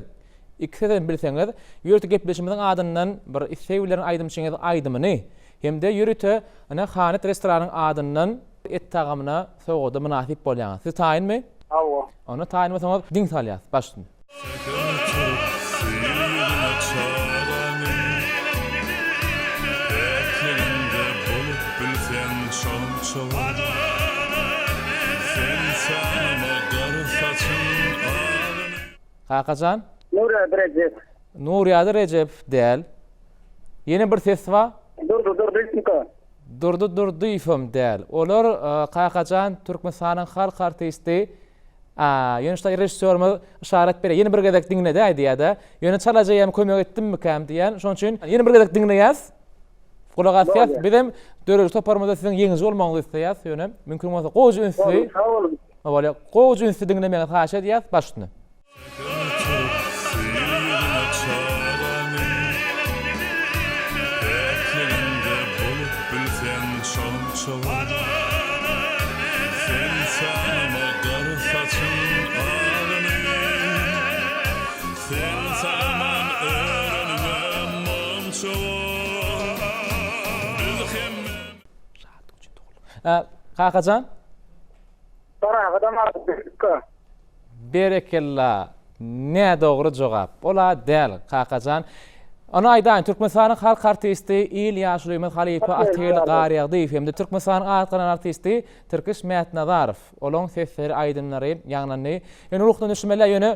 iki sesem bilseňiz, ýörite gepleşigimiziň adyndan bir isleg bildiren aýdymçyňyz aýdymyny hem-de ýörite ine Hanet restoranyň adyndan et tagamyna sowgada mynasyp bolýaňyz. Siz taýynmy? Hawa. Onda taýyn bolsaňyz diň salýas. Baş üstüne. Säher turup söýer ýüzüne çagany Päkligiňde bolup bilseň şonça Sen sanama gar saçyň agyny. Kakajan. Nurýagdy Rejepow. Nurýagdy Rejepow däl. Ýene bir ses bar. Durdy Durdyýewmika? Durdy Durdyýewem däl. Olar Kakajan Türkmenistanyň halk artisti A, ýöne şuda režissýorymyz yşarat berýär, ýene bir gezek diňle-dä diýýär-de. Ýöne çalaja ýa kömek etdimmikäm diýýän. Şonuň üçin ýene bir gezek diňleýäs. Gulak asýas. Bizem dörediji toparymyzda siziň ýeňiji bolmagyňyzy isleýäs. Ýöne mümkin bolsa gowja ünsli. Sag boluň. Bolýar. Gowja ünsli diňlemegiňizi haýyş edýäs. Baş üstüne. Säher turup söýer ýüzüne çagany Päkligiňde bolup bilseň şonça Sen sanama gar saçyň agyny Sen sagaman öreniňe monça bol Biz hemmämiz. Kakajan. Paragadam artyk. Berekella. Nädogry jogap. Ol-a däl, Kakajan. Ony aýdaýyn, Türkmenistanyň halk artisti, il ýaşulymyz halypa Atageldi Garýagdyýew hem-de Türkmenistanyň at gazanan artisti Tirkiş Mätnazarow. Olaň sesleri, aýdymlary ýaňlandy. Ýöne ruhdan düşmeli, ýöne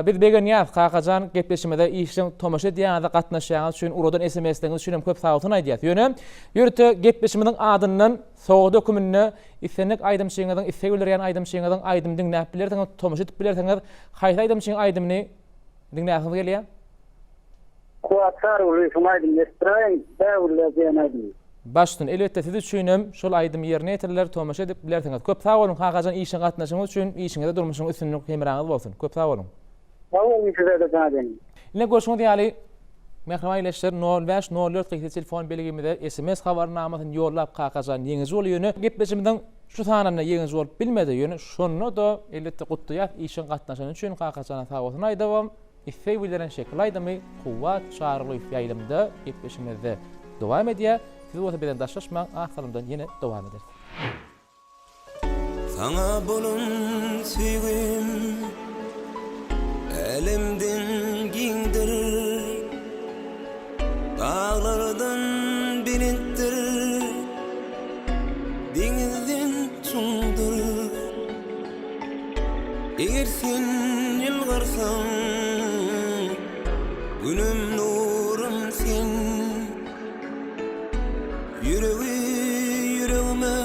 biz begenýäs, Kakajan, gepleşigimize işjeň tomaşa edýäňiz, gatnaşýaňyz üçin, uradan SMS-leriňiz üçin hem köp sagbolsun aýdýas. Ýöne ýörite gepleşigimiziň adyndan Sowgat höküminde islendik aýdymçyňyzyň isleg bildirýän aýdymçyňyzyň aýdymyny diňläp bilersiňiz, tomaşa edip bilersiňiz. Haýsy aýdymçyň aýdymyny diňläsiňiz gelýär? Kuwat Çarygulyýewiň aýdymyny eşitdiräýiň, Bägüller diýen aýdymy. Baş üstüne. Elbetde siz üçinem şol aýdymy ýerine ýetiriler, tomaşa edip bilersiňiz. Köp sag boluň Kakajan işe gatnaşygyňyz üçin, işiňizde durmuşyňyzda üstünlik hemraňyz bolsun. Köp sag boluň. Sag boluň sizede jadynym. Ine görşüňiz ýaly Mähriban ildeşler nol bäş nol dört gysga telefon belgimize sms habarnamasyny ýollap Kakajan ýeňiji boldy ýöne gepleşigimiziň şu sanynda ýeňiji bolup bilmedi ýöne şonda-da elbetde gutlaýas işiň gatnaşany üçin Kakajana sagbolsun aýdybam isleg bildiren şekil aýdymy Kuwwat Çarygulyýew ýaýlymda gepleşigimizde dowam edýär siz bolsa bizden daşlaşmaň az salymdan ýene dowam ederis. Saňa bolan söýgim älemden giňdir, Daglardan belentdir, deňizden çuňdur. Eger sen ýylgyrsaň, Günüm nurum sen. Ýüregi ýüregime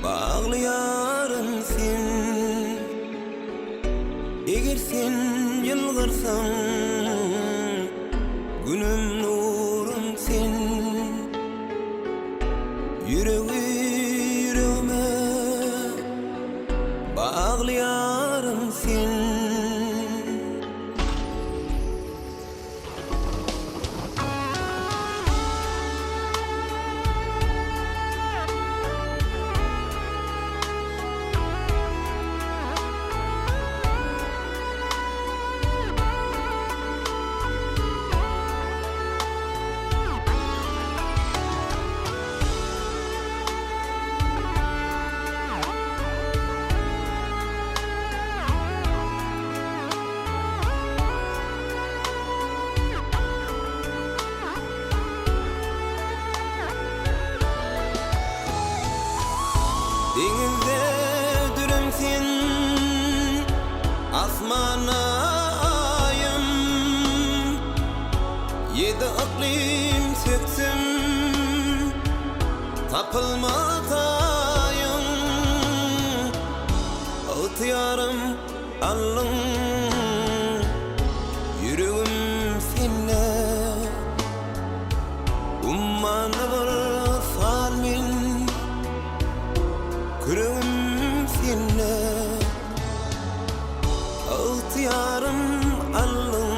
baglaýaryn sen Eger sen ýylgyrsaň Günüm nurum sen Ýüregi ýüregime baglaýaryn sen. Deňizde dürüm sen, asmanda aýym Ýedi yklym söksem, tapylmaz taýyň Ygtyýarym Aldyň ýüregim sende Ummanda bir sal men Küregim sende Ygtyýarym aldyň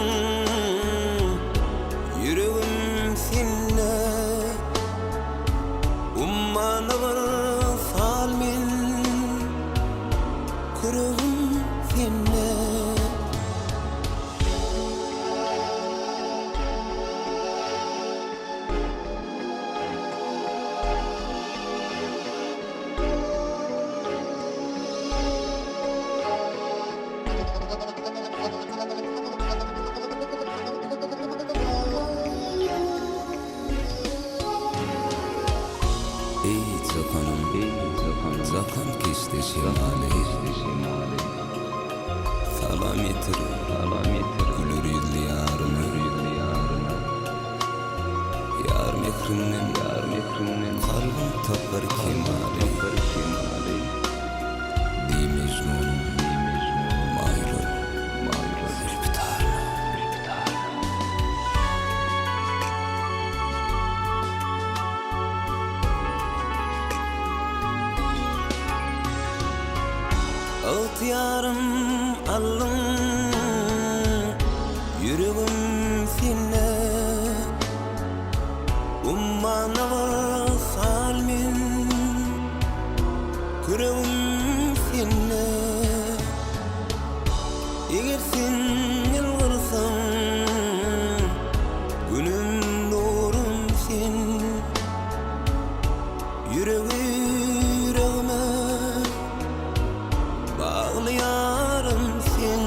ýüregim sende Ummanda bir sal men Küregim. Behişdi şemaly Salam ýetir Güler ýüzli ýaryma Ýar mährinden Kalbym tapar kemaly Deý Mejnunyň Maýyl ol Zülpi taryna. Ygtyýarym aldyň, ýüregim sende. Ummanda bir sal men, küregim sende. Eger sen ýylgyrsaň, Günüm, nurum sen. Ýüregi ýüregime bagly ýarym sen.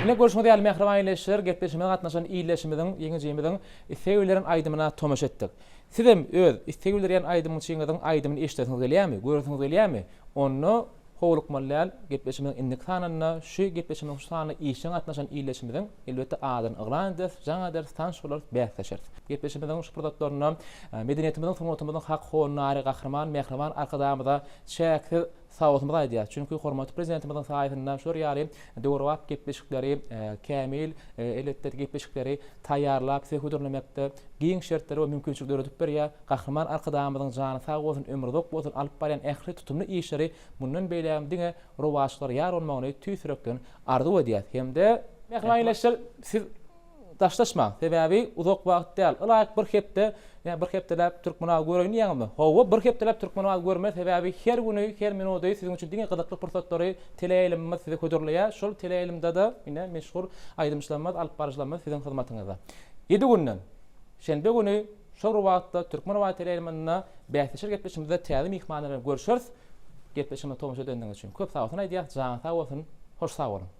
Ine görşüňiz ýaly mähriban ildeşler gepleşigimize gatnaşan ildeşimiziň ýeňijimiziň isleg bildiren aýdymyna tomaşa etdik. Sizem öz isleg bildirýän aýdymçyňyzyň aýdymyny eşidesiňiz gelýärmi, göresiňiz gelýärmi? Onda howlukmaly däl, gepleşigimiziň indiki sanynda şu gepleşigimiziň şu sanyna işjeň gatnaşan ildeşimiziň elbetde adyny yglan ederis, jaň ederis, tanyş bolarys, bäsleşeris. Gepleşigimiziň şu pursatlarynda medeniýetimiziň, sungatymyzyň hak honnary Gahryman Mähriban Arkadagymyza çäksiz Sagbolsunymyzy aýdýarys. Çünki hormatly Prezidentimiziň saýasynda şular ýaly döwrebap gepleşikleri, kämil, elbetde, gepleşikleri taýýarlap, size hödürlemekde giň şertleri we mümkinçilik döredip berýär. Gahryman Arkadagymyzyň jany sag bolsun, ömri uzak bolsun, alyp barýan ähli tutumly işleri mundan beýlägem diňe rowaçlyklara ýar bolmagyny tüýs ýürekden arzuw edýäris hem-de Mähriban ildeşler, siz Daşlaşmaň, sebäbi uzak wagt däl, ylaýyk bir hepde, ýa bir hepdeläp Türkmenabat göreýin diýýäňizmi? Hawa, bir hepdeläp Türkmenabat görmez, sebäbi her güni, her minudy siziň üçin diňe gyzykly pursatlary teleýaýlymymyz size hödürleýär. Şol teleýaýlymda-da ine meşhur aýdymçylarymyz, alypbaryjylarymyz siziň hyzmatyňyzda. Ýedi günden, şenbe güni şol bir wagtda Türkmenabat teleýaýlymynda bäsleşer gepleşigimizde täze myhmanlar bilen görşeris. Gepleşigimize tomaşa edendigiňiz üçin köp sagbolsun aýdýas, janyňyz sag bolsun, hoş sag boluň!